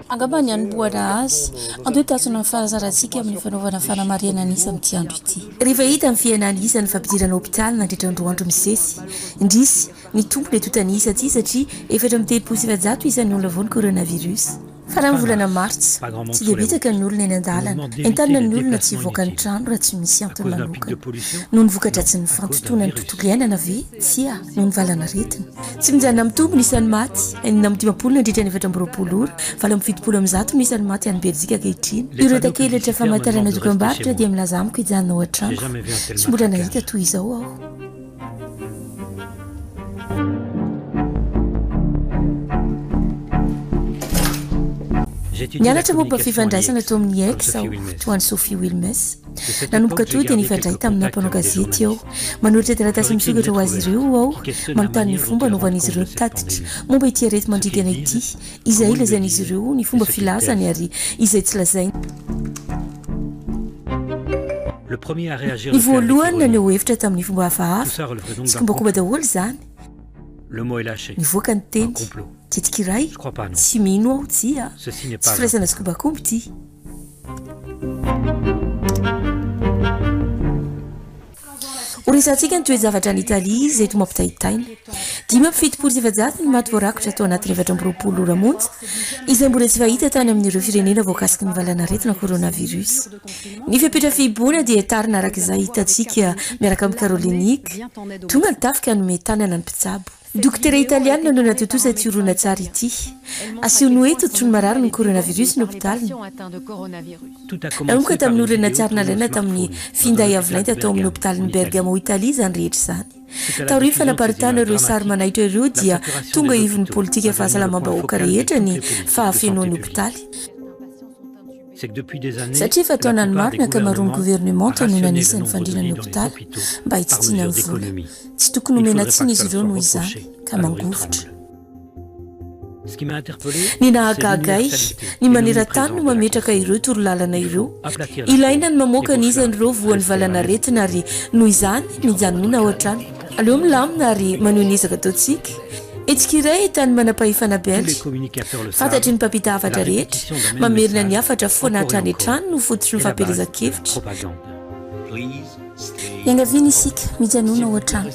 Angamba ny hanombohana azy, andeha hitazona ny fahazarantsika amin'ny fanaovana fanamarihana ny isa amin'ity andro ity. Rehefa hita ny fihenan'ny isan'ny fampidirana hopitaly nandritra ny roa andro misesy, indrisy, nitombo ny antontan'isa aty satria 434 isan'ny olona voan'ny coronavirus. Faran'ny volana martsa, tsy dia betsaka ny olona eny an-dalana. Entanina ny olona tsy hivoaka ny trano raha tsy misy antony manokana. Noho ny voka-dratsin'ny fandotoana ny tontolo iainana ve? Tsia, noho ny valanaretina. Tsy mijanona mitombo ny isan'ny maty, 56 nandritra ny 24 ora, 178 no isan'ny maty any Belzika ankehitriny. Ireo takelatra famantarana dokambarotra dia milaza amiko hijanona ao an-trano. Tsy mbola nahita toy izao aho. Nianatra momba fifandraisana tao amin'ny Ex aho, toa an'i Sophie Wilmès. Nanomboka teo dia nifandray tamina mpanao gazety aho. Manolotra taratasy misokatra ho azy ireo aho, manontany ny fomba anaovan'izy ireo tatitra momba ity areti-mandringana ity, izay lazain'izy ireo, ny fomba filazany ary izay tsy lazainy. Ny voalohany naneho hevitra tamin'ny fomba hafahafa, tsikombakomba daholo izany. Nivoaka ny teny, tetika iray, tsy mino aho, tsia, tsy firaisana tsikombakomba ity. Ho resahantsika ny toe-javatra any Italia izay toa mampitaintaina. 475 ny maty voarakotra tao anatin'ny 24 ora monja, izay mbola tsy fahita tany amin'ireo firenena voakasiky ny valanaretina coronavirus. Ny fepetra fihibohana dia tarina araka izay hitantsika miaraka amin'i Caroline Tonga ny tafika hanome tanana ny mpitsabo. Dokotera italianina no natontosa ity horonantsary ity. Asehony hoe tototry ny marary ny coronavirus ny hopitaly. Nanomboka tamin'ny horonantsary nalaina tamin'ny finday avo lenta tao amin'ny hopitalin'i Bergamo Italia izany rehetra izany. Taorian'ny fanaparitahana ireo sary manaitra ireo dia tonga ivon'ny politika fahasalamam-bahoaka rehetra ny fahafenoan'ny hopitaly. Satria efa taonany maro ny ankamaroan'ny governemanta no nanisa ny fandriana ny hopitaly mba hitsitsiana ny vola. Tsy tokony homena tsiny izy ireo noho izany, ka mangovitra. Ny nahagaga ahy, ny maneran-tany no mametraka ireo torolalana ireo. Ilaina ny mamoaka ny isan'ireo voan'ny valanaretina ary noho izany, mijanona ao an-trano. Aleo milamina ary manohy ny ezaka ataontsika. Hetsika iray ahitan'ny manam-pahefana Belge. Fantatry ny mpampita hafatra rehetra, mamerina ny hafatra foana hatrany hatrany no fototry ny fampielezan-kevitra. Iangaviana isika, mijanona ao an-trano.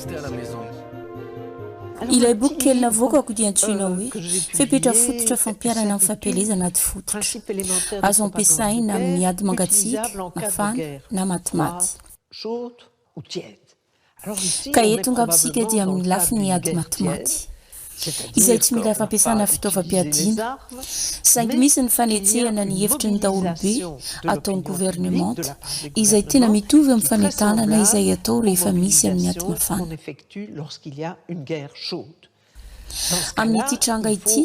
Ilay boky kely navoakako dia antsoina hoe Fepetra fototra fampiharana amin'ny fampielezana ady fototra. Azo ampiasaina amin'ny ady mangatsiaka, mafana, na matimaty. Ka eto angamba isika dia amin'ny lafiny ady matimaty, izay tsy mila fampiasana fitaovam-piadiana, saingy misy ny fanetsehana ny hevitry ny daholobe ataon'ny governemanta, izay tena mitovy amin'ny fanentanana izay atao rehefa misy amin'ny ady mafana. Amin'ity tranga ity,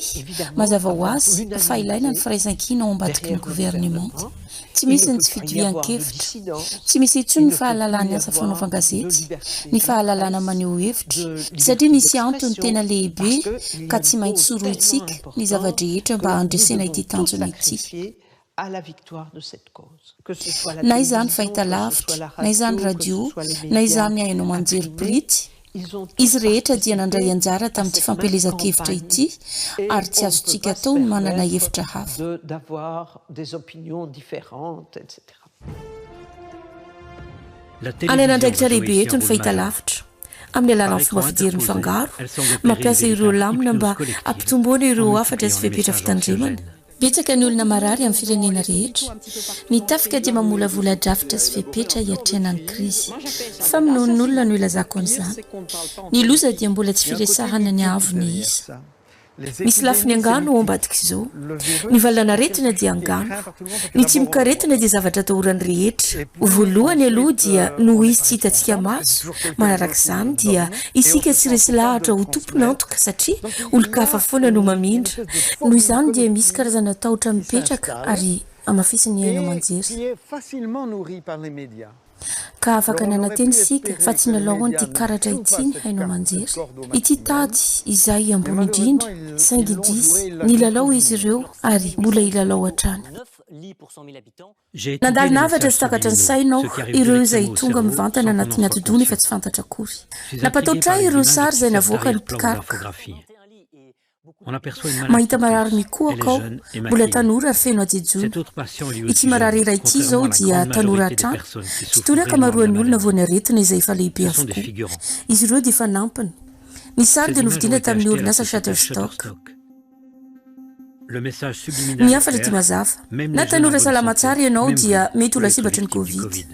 mazava ho azy fa ilaina ny firaisankina ao ambadiky ny governemanta. Tsy misy ny tsy fitovian-kevitra. Tsy misy intsony ny fahalalàn'ny asa fanaovan-gazety, ny fahalalàna maneho hevitra, satria misy antony tena lehibe ka tsy maintsy sorohintsika ny zava-drehetra mba handresena ity tanjona ity. Na izany fahitalavitra, na izany radio, na izany haino aman-jery printy, izy rehetra dia nandray anjara tamin'ity fampielezan-kevitra ity ary tsy azontsika atao ny manana hevitra hafa. Hanana andraikitra lehibe eto ny fahitalavitra, amin'ny alalan'ny fomba fijery mifangaro, mampiasa ireo lamina mba hampitomboana ireo hafatra sy fepetra fitandremana. Betsaka ny olona marary amin'ny firenena rehetra. Ny tafika dia mamolavola drafitra sy fepetra hiatrehana ny krizy. Famonoan'olona no ilazako an'izany. Ny loza dia mbola tsy firesahana ny haavon'ny isa. Misy lafiny angano ao ambadik'izao. Ny valanaretina dia angano. Ny tsimokaretina dia zavatra atahoran'ny rehetra. Voalohany aloha dia noho izy tsy hitantsika maso, manarak'izany dia isika tsy resy lahatra ho tompon'antoka satria olon-kafa foana no mamindra. Noho izany dia misy karazana tahotra mipetraka ary hamafisin'ny haino aman-jery. Ka afaka nanantena isika fa tsy nilalao an'ity karatra ity ny haino aman-jery. Ity tady izay ambony indrindra, saingy indrisy, nilalao izy ireo ary mbola hilalao hatrany. Nandalina hafatra tsy takatra ny saina aho, ireo izay tonga mivantana anatin'ny atidoha nefa tsy fantatra akory. Nampatahotra ahy ireo sary izay navoakan'ny mpikaroka. Mahita marary mikohaka aho, mbola tanora ary feno hajejoana. Ity marary iray ity izao dia tanora hatrany, tsy toy ny ankamaroan'ny olona voan'ny aretina izay efa lehibe avokoa. Izy ireo dia fanampiny. Ny sary dia novidiana tamin'ny orinasa Shutterstock. Ny hafatra dia mazava, na tanora salama tsara ianao dia mety ho lasibatry ny Covid.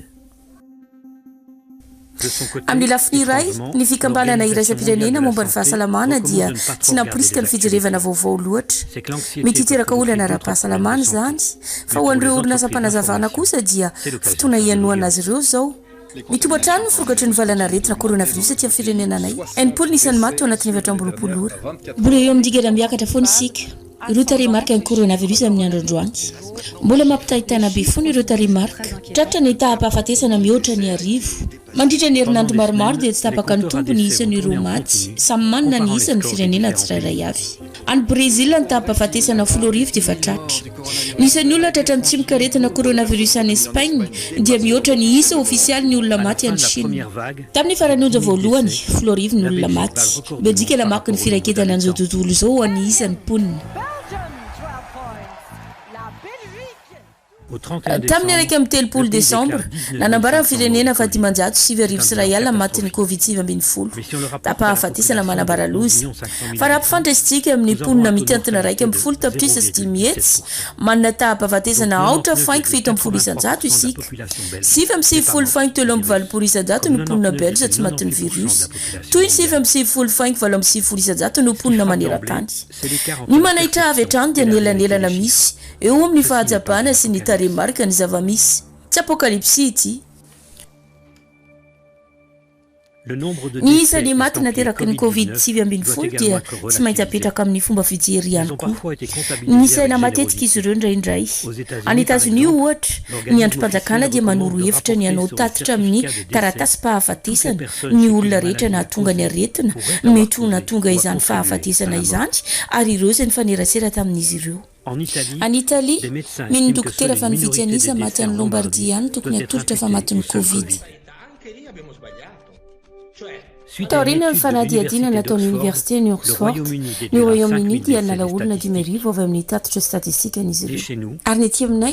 Amin'ny lafiny iray, ny Fikambanana Iraisam-pirenena momba ny Fahasalamana dia tsy namporisika ny fijerevana vaovao loatra. Mety hiteraka olana ara-pahasalamana izany, fa ho an'ireo orinasam-panazavana kosa dia fotoana hianohana azy ireo izao. Mitombo hatrany ny vokatry ny valanaretina coronavirus aty amin'ny firenenanay. 60 ny isan'ny maty tao anatin'ny 24 ora. Mbola eo amin'ny dingana miakatra foana isika. Ireo tarehimarika ny coronavirus amin'ny andro androany. Mbola mampitaintaina be foana ireo tarehimarika. Tratra ny taham-pahafatesana mihoatra ny arivo. Mandritra ny herinandro maromaro dia tsy tapaka nitombo ny isan'ireo maty. Samy manana ny isany ny firenena tsirairay avy. Any Brezila ny taham-pahafatesana 10,000 dia efa tratra. Ny isan'ny olona tratran'ny tsimokaretina coronavirus any Espagne dia mihoatra ny isa ofisialy ny olona maty any Chine. Tamin'ny faran'ny onja voalohany, 10,000 ny olona maty. Belzika namaky ny firaiketana an'izao tontolo izao ho an'ny isan'ny mponina. Tamin'ny 31 desambra, nanambara ny firenena fa 10 509 matin'ny Covid 19, taha-pahafatesana manambara loza. Fa raha ampifandraisintsika amin'ny mponina mitentina 11 tapitrisa sy 500, manana taha-pahafatesana aotra faingo 17% isika. 99.83% no mponina belge tsy matin'ny virus, toy ny 99.98% no mponina maneran-tany. Ny manaitra avy hatrany dia ny elanelana misy eo amin'ny fahatsapana sy ny tarehimarika ny zava-misy. Tsy apokalypsy ity. Ny isan'ny maty nateraky ny Covid 19 dia tsy maintsy apetraka amin'ny fomba fijery ihany koa. Nisaina matetika izy ireo indraindray. Any Etazonia, ohatra, ny andrim-panjakana dia manoro hevitra ny hanao tatitra amin'ny taratasim-pahafatesana ny olona rehetra nahatonga ny aretina mety ho nahatonga izany fahafatesana izany ary ireo izay nifanerasera tamin'izy ireo. Any Italia, mino ny dokotera fa ny vitsy an'isa maty any Lombardie ihany no tokony hatolotra fa matin'ny Covid. Taorian'ny fanadihadiana nataon'ny Oniversiten'i Oxford, ny Royaume-Uni dia nala olona 5000 avy amin'ny tatitra statistikan'izy ireo. Ary ny aty aminay,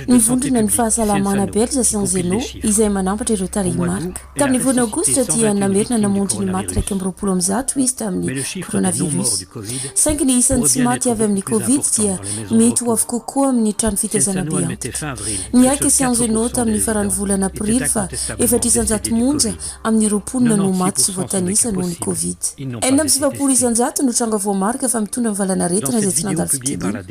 ny vondrona ny fahasalamana belge Sciences izay manampatra ireo tarehimarika. Tamin'ny volana aogositra dia namerina namonjy ny maty 121 izy tamin'ny coronavirus. Saingy ny isan'ny tsy maty avy amin'ny Covid dia mety ho avo kokoa amin'ny trano fitaizana be antitra. Niaiky Sciences tamin'ny faran'ny volana aprily fa 4% monja amin'ireo mponina no maty tsy voatanisa noho ny Covid. 76% no tranga voamarika fa mitondra ny valanaretina izay tsy nandalo fitiliana.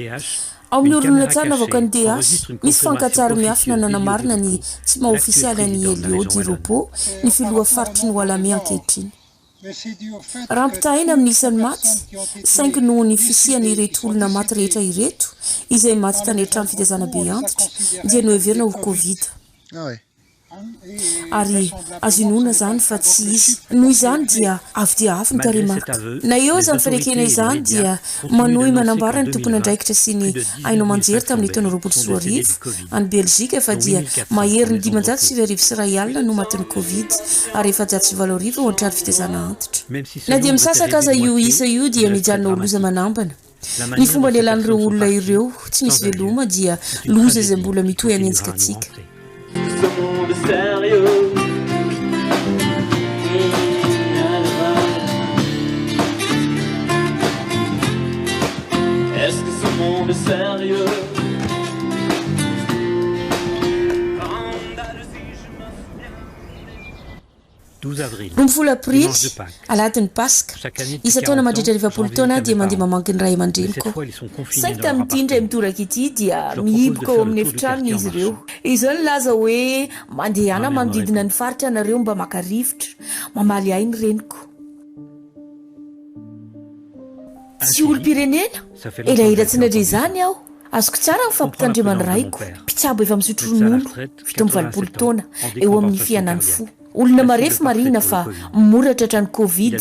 Ao amin'ny horonantsary navoakan'ny DH, misy fankantsary miafina nanamarina ny tsy maha ofisialy an'i Elio Di Rupo ny filoha faritry ny Walame ankehitriny. Raha ampitahaina amin'ny isan'ny maty, saingy noho ny fisian'ireto olona maty rehetra ireto, izay maty tany an-trano fitaizana be antitra, dia noheverina ho Covid. Ary azo inoana izany fa tsy izy. Noho izany dia avo dia avo ny tarehimarika. Na eo izany fanekhena izany dia manohy manambara ny tompon'andraikitra sy ny haino aman-jery tamin'ny taona 2020 any Belzika fa dia maherin'ny 10 509 no matin'ny Covid ary 8004 ao an-trano fitaizana antitra. Na dia misasaka aza io isa io dia mijanona ho loza manambana. Ny fomba nialan'ireo olona ireo tsy nisy veloma dia loza izay mbola mitohy hanenjika antsika. Ce monde sérieux. Est-ce que ce monde est sérieux? Andalousie, je me souviens. 12 aprily, alahadin'ny Paska. Isan-taona mandritra ny 40 taona dia mandeha mamangy ny ray aman-dreniko. Saingy tamin'ity indray mitoraka ity dia mihiboka ao amin'ny efitranony izy ireo. Izao nilaza hoe, Mandehana manodidina ny faritra ianareo mba maka rivotra. Mamaly ahy ny reniko. Tsy olom-pirenena? Elaela tsy nandre izany aho. Azoko tsara ny fampitandreman'ny raiko, mpitsabo efa misotro ronono, 87 taona, eo amin'ny fihenan'ny fo. Olona marefo marihina fa mora tratran'ny Covid.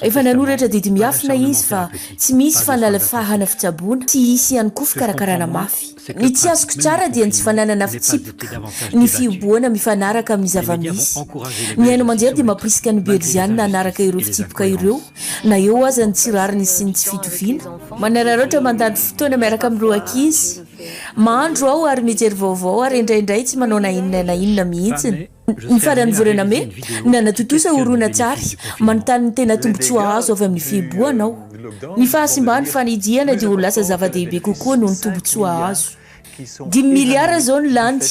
Efa nanoratra didy miafina izy fa tsy misy fanalefahana fitsaboana, tsy hisy ihany koa fikarakarana mafy. Ny tsy azoko tsara dia ny tsy fananana fitsipika, ny fihibohana mifanaraka amin'ny zava-misy. Ny haino aman-jery dia mampirisika ny Belziana hanaraka ireo fitsipika ireo, na eo aza ny tsy rariny sy ny tsy fitoviana. Manararaotra mandany fotoana miaraka amin'ireo ankizy. Mandro aho ary mijery vaovao ary indraindray tsy manao na inona na inona mihitsy. Ny faran'ny volana mey, nanatontosa horonantsary manontany ny tena tombontsoa azo avy amin'ny fihibohana aho. Ny fahasimban'ny fanidihana dia ho lasa zava-dehibe kokoa noho ny tombontsoa azo. Dimy miliara izao no lany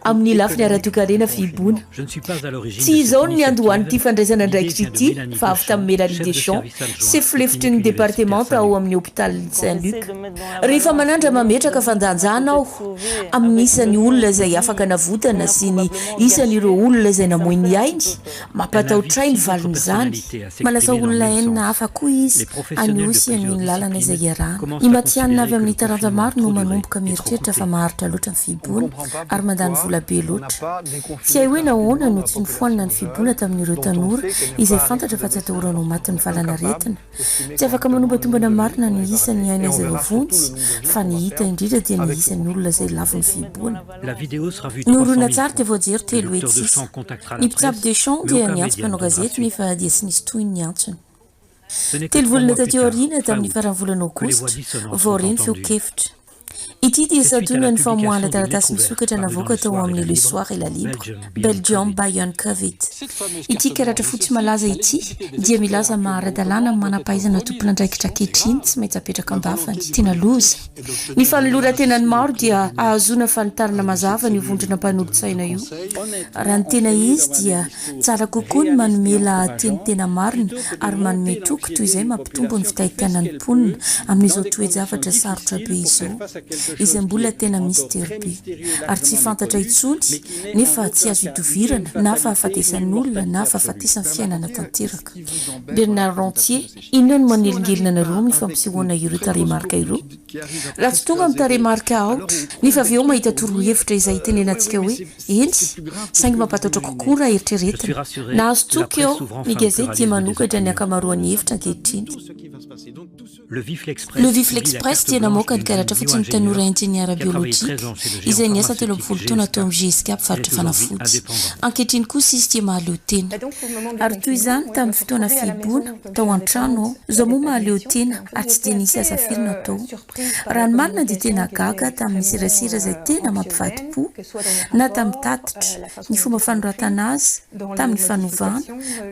amin'ny lafiny ara-toekarena fihiboana. Tsy izao no niandohan'ity fandraisana andraikitra ity fa avy tamin'i Mélanie Deschamps, sefo lefitry ny departemanta ao amin'ny hopitalin'i Saint-Luc. Rehefa manandrama mametraka fandanjana aho amin'ny isan'ny olona izay afaka navotana sy ny isan'ireo olona izay namoy ny ainy, mampatahotra ahy ny valin'izany. Manasa olona enina hafa koa izy hanosy an'iny lalana izay iarahana. Ny matihanina avy amin'ny taranja maro no manomboka mieritreritra fa maharitra loatra ny fihiboana ary mandany vola be loatra. Tsy hay hoe nahoana no tsy nofoanana ny fihiboana tamin'ireo tanora izay fantatra fa tsy atahorana ho matin'ny valanaretina. Tsy afaka manombatombana marina ny isan'ny aina izay voavonjy fa ny hita indrindra dia ny isan'ny olona izay lavon'ny fihiboana. Ny horonantsary dia voajery 300 sisa. Ny mpitsabo Deschamps dia niantso mpanao gazety nefa dia tsy nisy tohiny ny antsony. Telo volana taty aoriana, tamin'ny faran'ny volana aogositra, vao re ny feon-kevitra. Ity dia santionan'ny famoahana taratasy misokatra navoaka tao amin'ny Le Soir et La Libre, Belgium Bayonne Covid. Ity karatra fotsy malaza ity dia milaza maha ara-dalàna ny manam-pahaizana tompon'andraikitra ankehitriny tsy maintsy apetraka am-bavany. Tena loza! Ny fanoloran-tenan'ny maro dia ahazoana fanitarana mazava an'io vondrona mpanolotsaina io. Raha ny tena izy dia tsara kokoa ny manome lahateny tena marina ary manome toky toy izay mampitombo ny fitaitainan'ny mponina amin'izao toe-javatra sarotra be izao, izay mbola tena mistery be ary tsy fantatra intsony nefa tsy azo idovirana na fahafatesan'olona na fahafatesan'ny fiainana tanteraka. Bernard Rentier, Inona no manelingelina anareo amin'ny fampisehoana ireo tarehimarika ireo? Raha tsy tonga amin'ny tarehimarika aotra, nefa avy eo mahita torohevitra izay itenenantsika hoe eny, saingy mampatahotra kokoa raha eritreretina. Nahazo toky aho, ny gazety dia manokatra ny ankamaroan'ny hevitra ankehitriny. Le Vif L'Express dia namoaka ny karatra fotsin'ny tanora injeniera biolojika izay niasa 13 taona tao amin'ny GSK mpivarotra fanafody. Ankehitriny kosa izy dia mahaleo tena. Ary toy izany tamin'ny fotoana fihiboana, tao an-trano aho. Izao moa mahaleo tena ary tsy dia nisy asa firy natao. Raha ny marina dia tena gaga tamin'ny serasera izay tena mampivadi-po, na tamin'ny tatitra, ny fomba fanoratana azy, tamin'ny fanovana,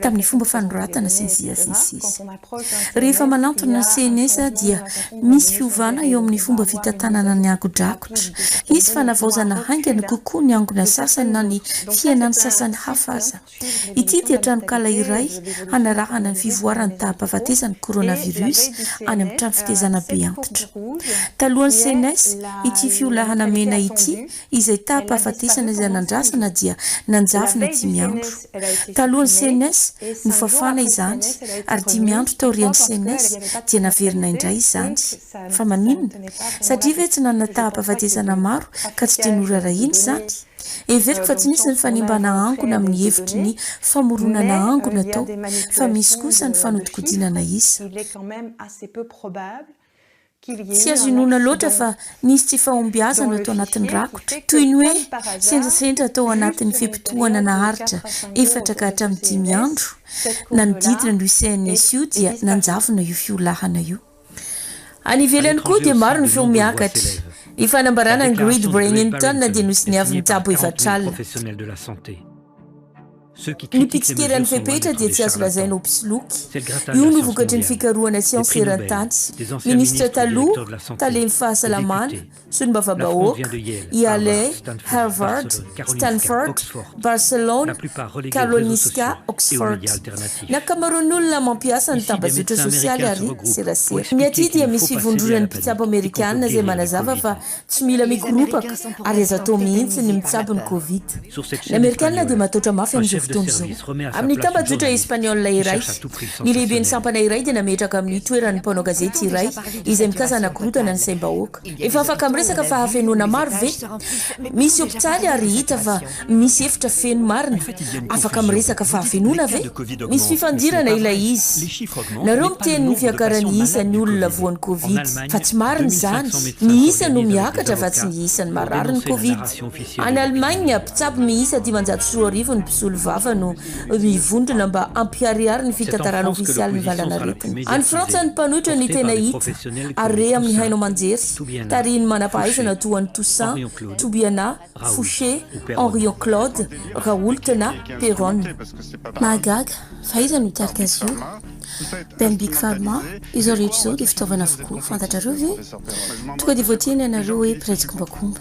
tamin'ny fomba fanoratana sy ny sisa sy ny sisa. Rehefa manantona ny CNS dia misy fiovana eo amin'ny fomba fitantanana ny angon-drakotra. Hisy fanavaozana haingana kokoa ny angona sasany na ny fihenan'ny sasany hafa aza. Ity dia tranonkala iray hanarahana ny fivoaran'ny taham-pahafatesan'ny coronavirus any amin'ny trano fitaizana be antitra. Talohan'ny CNS, ity fiolahana mena ity Izay taham-pahafatesana izay nandrasana dia nanjavona dimy andro. Talohan'ny CNS, nofafana izany, ary dimy andro taorian'ny CNS dia naverina indray izany. Fa maninona? Satria ve tsy nanana taham-pahafatesana maro ka tsy dia norarahiana izany? Heveriko fa tsy misy ny fanimbana angona amin'ny hevitry ny famoronana angona tao, fa misy kosa ny fanodikodinana isa. Tsy azo inoana loatra fa nisy tsy fahombiazana tao anatin'ny rakotra, toy ny hoe sendrasendra tao anatin'ny fe-potoana naharitra efatra ka hatramin'ny dimy andro nanodidina an'io CNS io dia nanjavona io fiolahana io. Any ivelany koa dia maro ny feo miakatra. Ny fanambarana an'i Great Brainington dia nosoniavin'ny tsabo efatr'alina. Ny mpitsikera ny fepetra dia tsy azo lazaina ho mpisoloky. Io no vokatry ny fikarohana siansa eran-tany. Minisitra taloha, talen'ny fahasalamana, solombavambahoaka, Yale, Harvard, Stanford, Barcelona, Karolinska, Oxford. Ny ankamaroan'ny olona mampiasa ny tambajotra sosialy ary serasera. Ny aty dia misy fivondronan'ny mpitsabo amerikana izay manazava fa Tsy mila mikoropaka ary aza atao mihitsy ny mitsabo ny Covid. Ny Amerikana dia mataotra mafy amin'izao. fotoana izao. Amin'ny tambajotra Espaniola iray, ny lehiben'ny sampana iray dia nametraka amin'ny toeran'ny mpanao gazety iray izay mikasa hanakorontana ny saim-bahoaka. Efa afaka miresaka fahafenoana maro ve? Misy hopitaly ary hita fa misy efitra feno marina. Afaka miresaka fahafenoana ve? Misy fifandirana ilay izy. Nareo miteny ny fiakaran'ny isan'ny olona voan'ny covid. Fa tsy marina izany. Ny isa no miakatra fa tsy ny isan'ny marary ny covid. Any Allemagne, mpitsabo miisa 2500 ny mpisolo vava no mivondrona mba hampiharihary ny fitantarana ofisialy ny valanaretina. Any Frantsa, ny mpanohitra ny tena hita ary re amin'ny haino aman-jery, tarihin'ny manam-pahaizana toa an'i Toussaint, Toubiana, Fouché, Henriot Claude, Raoult na Péronne. Mahagaga, fa iza no hitarika azy io? Ben Big Pharma, izao rehetra izao dia fitaovana avokoa, fantatrareo ve? Tonga dia voateny ianareo hoe mpiray tsikombakomba.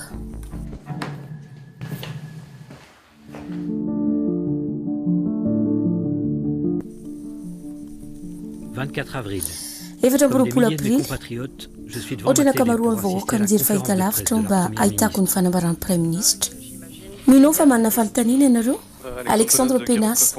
24 aprily, Ohatra ny ankamaroan'ny vahoaka mijery fahitalavitra aho mba hahitako ny fanambaran'ny Praiminisitra. Mino aho fa manana fanontaniana ianareo? Alexandre Penas,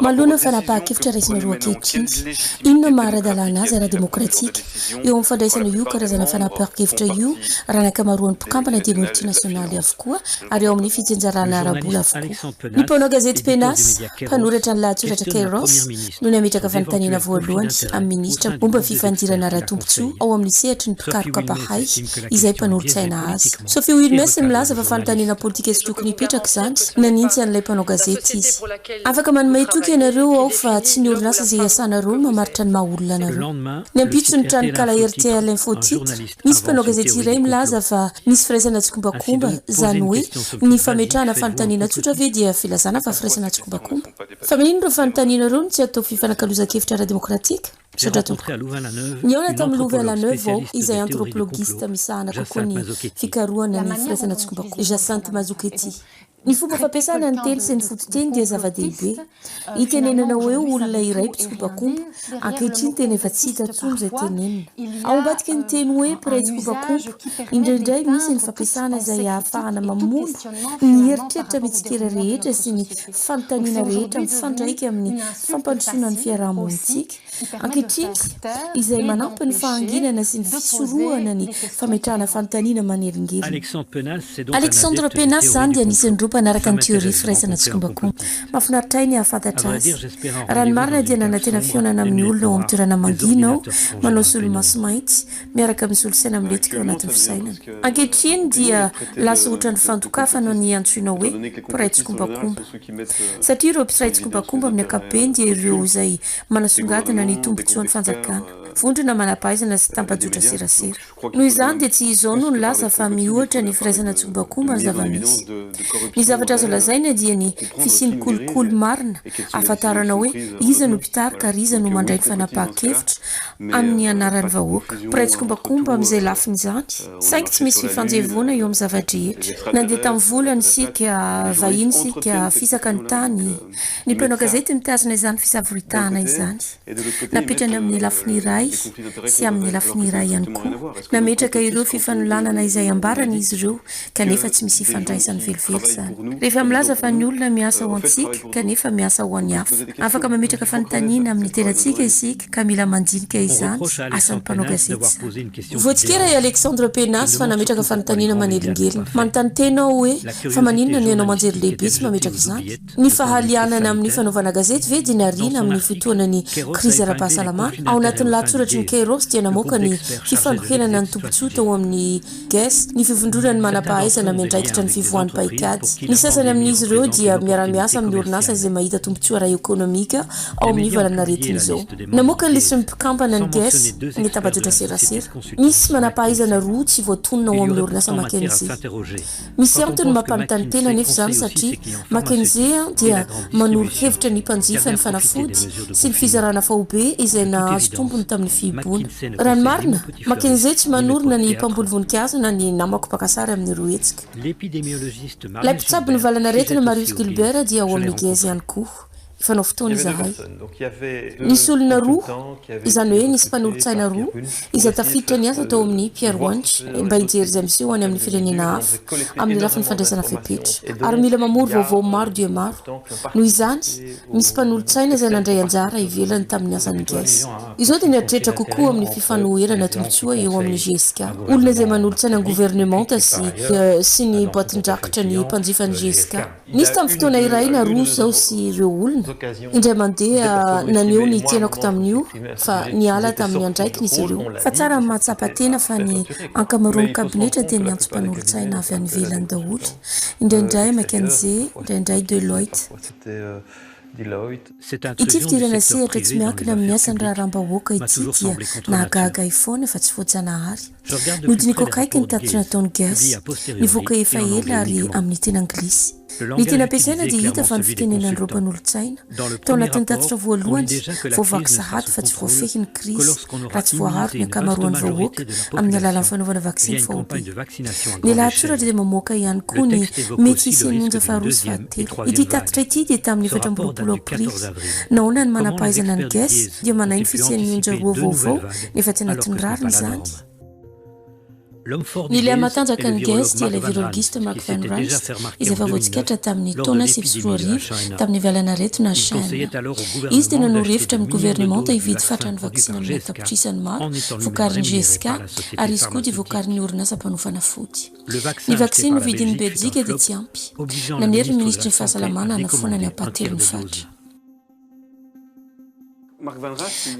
Manoloana ny fanapahan-kevitra raisinareo ankehitriny, inona no maha ara-dalàna azy ara-demokratika eo amin'ny fandraisana io karazana fanapahan-kevitra io raha ny ankamaroan'ny mpikambana dia multinationaly avokoa ary ao amin'ny fitsinjarana ara-bola avokoa? Ny mpanao gazety Penas, mpanoratra ny lahatsoratra Kairos, no nametraka fanontaniana voalohany amin'ny minisitra momba ny fifandirana ara-tombontsoa ao amin'ny sehatry ny mpikaroka mpahay izay mpanolotsaina azy. Sophie Wilmès milaza fa fanontaniana politika tsy tokony hipetraka izany, nanintsy an'ilay mpanao gazety izy. Afaka manome toky ianareo aho fa tsy ny orinasa izay iasanareo no mamaritra ny maha olona anareo. Ny ampitso ny tranonkala RTL Info Titre, misy mpanao gazety iray milaza fa misy firaisana tsikombakomba, izany hoe ny fametrahana fanontaniana tsotra ve dia filazana fa firaisana tsikombakomba? Fa maninona ireo fanontaniana ireo no tsy atao fifanakalozan-kevitra ara-demokratika? Misaotra tompoko. Nihaona tamin'i Louvain-la-Neuve aho, izay anthropologiste misahana kokoa ny fikarohana ny firaisana tsikombakomba, Jacinthe Mazzuchetti. Ny fomba fampiasana ny teny sy ny fototeny dia zava-dehibe. Itenenana hoe olona iray mpitsikombakomba, ankehitriny tena efa tsy hita intsony izay tenenina. Ao ambadiky ny teny hoe mpiray tsikombakomba, indraindray misy ny fampiasana izay ahafahana mamono ny eritreritra mitsikera rehetra sy ny fanontaniana rehetra mifandraika amin'ny fampandrosoana ny fiaraha-monintsika ankehitriny, izay manampy ny fahanginana sy ny fisorohana ny fametrahana fanontaniana manelingelina. Alexandre Penas izany dia anisan'ireo mpanaraka ny teoria firaisana tsikombakomba. Mahafinaritra ahy ny hahafantatra azy. Raha ny marina dia nanantena fihaonana amin'ny olona ao amin'ny toerana mangina aho, manao solomaso mainty, miaraka amin'ny solosaina milentika ao anatin'ny fisainana. Ankehitriny dia lasa ohatran'ny fandokafana ny antsoina hoe mpiray tsikombakomba. Satria ireo mpiray tsikombakomba amin'ny ankapobeny dia ireo izay manasongadina ny tombontsoan'ny fanjakana, vondrona manam-pahaizana sy tambajotra serasera. Noho izany dia tsy izao no nilaza fa mihoatra ny firaisana tsikombakomba ny zava-misy. Ny zavatra azo lazaina dia ny fisian'ny kolikoly marina ahafantarana hoe iza no mpitarika ary iza no mandray ny fanapahan-kevitra amin'ny anaran'ny vahoaka. Mpiray tsikombakomba amin'izay lafiny izany, saingy tsy misy fifanjevoana eo amin'ny zava-drehetra. Nandeha tamin'ny volana isika, vahiny isika, fisaka ny tany. Ny mpanao gazety mitazona izany fisavoritahana izany. Napetrany amin'ny lafiny iray sy amin'ny lafiny iray ihany koa. Nametraka ireo fifanolanana izay ambarany izy ireo, kanefa tsy misy ifandraisany velively izany. Rehefa milaza fa ny olona miasa ho antsika, kanefa miasa ho an'ny hafa. Afaka mametraka fanontaniana amin'ny tenantsika isika, ka mila mandinika izany, asan'ny mpanao gazety izany. Voatsikera i Alexandre Penas fa nametraka fanontaniana manelingelina. Manontany tena aho hoe, fa maninona ny haino aman-jery lehibe tsy mametraka izany? Ny fahalianana amin'ny fanaovana gazety ve dia nariana amin'ny fotoanan'ny krizy ara-pahasalamana? Ao anatin'ny lahatsoratry ny Kairos dia namoaka ny fifanoherana ny tombontsoa tao amin'ny GES ny fivondronan'ny manam-pahaizana miandraikitra ny fivoahan'ny paikady. Ny sasany amin'izy ireo dia miara-miasa amin'ny orinasa izay mahita tombontsoa ara-ekonomika ao amin'ny valanaretina izao. Namoaka ny lisitry ny mpikambana ny GES ny tambajotra serasera. Misy manam-pahaizana roa tsy voatonona ao amin'ny orinasa McKinsey. Misy antony mampanontany tena anefa izany satria McKinsey dia manoro hevitra ny mpanjifa ny fanafody sy ny fizarana faobe izay nahazo tombony tamin'ny fihiboana. Raha ny marina, McKinsey tsy manorina ny mpamboly voninkazo na ny namako mpaka sary amin'ireo hetsika. Ilay mpitsabo ny valanaretina Marius Gilbert dia ao amin'ny Gez ihany koa. Hifanao fotoana izahay. Nisy olona roa, izany hoe nisy mpanolotsaina roa, izay tafiditra niasa tao amin'ny Pierre Wunsch mba hijery izay miseho any amin'ny firenena hafa amin'ny lafiny fandraisana fepetra. Ary mila mamory vaovao maro dia maro. Noho izany, misy mpanolotsaina izay nandray anjara ivelany tamin'ny asan'ny GES. Izao dia nieritreritra kokoa amin'ny fifanoherana tombontsoa eo amin'ny GSK. Olona izay manolotsaina ny governemanta sy sy ny boatin-drakitra ny mpanjifan'ny GSK. Nisy tamin'ny fotoana iray na roa izao sy ireo olona, indray mandeha naneho ny tenako tamin'io fa niala tamin'ny andraikiny izy ireo. Fa tsara ny mahatsapa tena fa ny ankamaroan'ny kabinetra dia miantso mpanolotsaina avy any ivelany daholo, indraindray McKinsey, indraindray Deloitte. Ity fidirana sehatra tsy miankina amin'ny asan'ny raharaham-bahoaka ity dia nahagaga ahy foana fa tsy voajanahary. Nodinihiko akaiky ny tatitra nataon'i Guess, nivoaka efa ela ary amin'ny teny anglisy. Ny teny ampiasaina dia hita fa ny fitenenan'ireo mpanolotsaina. Tao anatin'ny tatitra voalohany, voavaky sahady fa tsy voafehy ny krizy raha tsy voaaro ny ankamaroan'ny vahoaka amin'ny alalan'ny fanaovana vaksiny faobe. Ny lahatsoratra dia mamoaka ihany koa ny mety hisian'ny onja faharoa sy fahatelo. Ity tatitra ity dia tamin'ny 24 aprily. Nahoana ny manam-pahaizana ny Guess dia manahy ny fisian'ny onja roa vaovao nefa tsy anatin'ny rariny izany? Ny lehilahy matanjaka ny Guess dia ilay virologiste Marc Van Ranst izay efa voatsikaritra tamin'ny taona 2009 tamin'ny valanaretina Shine. Izy dia nanoro hevitra amin'ny governemanta hividy fatran'ny vaksiny amina tapitrisany maro vokarin'ny GSK ary izy koa dia vokarin'ny orinasa mpanao fanafody. Ny vaksiny novidin'ny Belzika dia tsy ampy. Nanery ny minisitry ny fahasalamana hanafoana ny ampahatelon'ny fatra.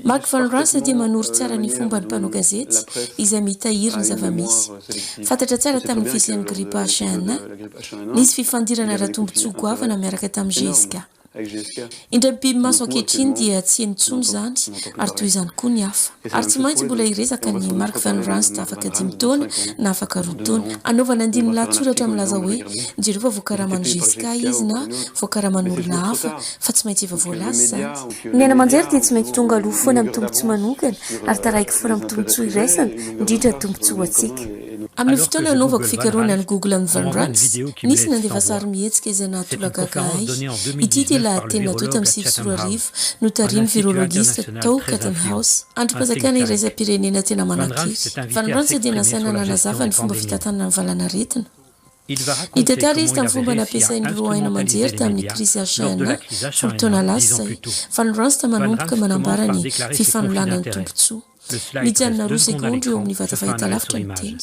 Marc Van Ranst dia manoro tsara ny fomban'ny mpanao gazety izay mitahiry ny zava-misy. Fantatra tsara tamin'ny fisian'ny gripa H1N1, nisy fifandirana ara-tombontsoa goavana miaraka tamin'ny GSK. Indray mibiby maso ankehitriny dia tsy heno intsony izany ary toy izany koa ny hafa. Ary tsy maintsy mbola hiresaka ny Marc Van Ranst afaka dimy taona na afaka roa taona. Hanaovana andininy lahatsoratra milaza hoe jereo fa voakaraman'ny GSK izy na voakaraman'olona hafa fa tsy maintsy efa voalaza izany. Ny haino aman-jery dia tsy maintsy tonga aloha foana amin'ny tombontsoa manokana ary taraiky foana amin'ny tombontsoa iraisana, indrindra ny tombontsoa ho antsika. Amin'ny fotoana nanaovako fikarohana ny Google amin'ny Van Ranst, nisy nandefa sarimihetsika izay nahatolagaga ahy. Ity dia lahateny natao tamin'ny 2009 notarihin'ny virologista tao Chatham House, andrim-panjakana iraisam-pirenena tena manan-kery. Van Ranst dia nasaina nanazava ny fomba fitantanana ny valanaretina. Nitantara izy tamin'ny fomba nampiasain'ireo haino aman-jery tamin'ny krizy H1N1 folo taona lasa izay. Van Ranst manomboka manambara ny fifanolanan'ny tombontsoa. Nijanona roa segondra eo amin'ny vata fahitalavitra ny teny.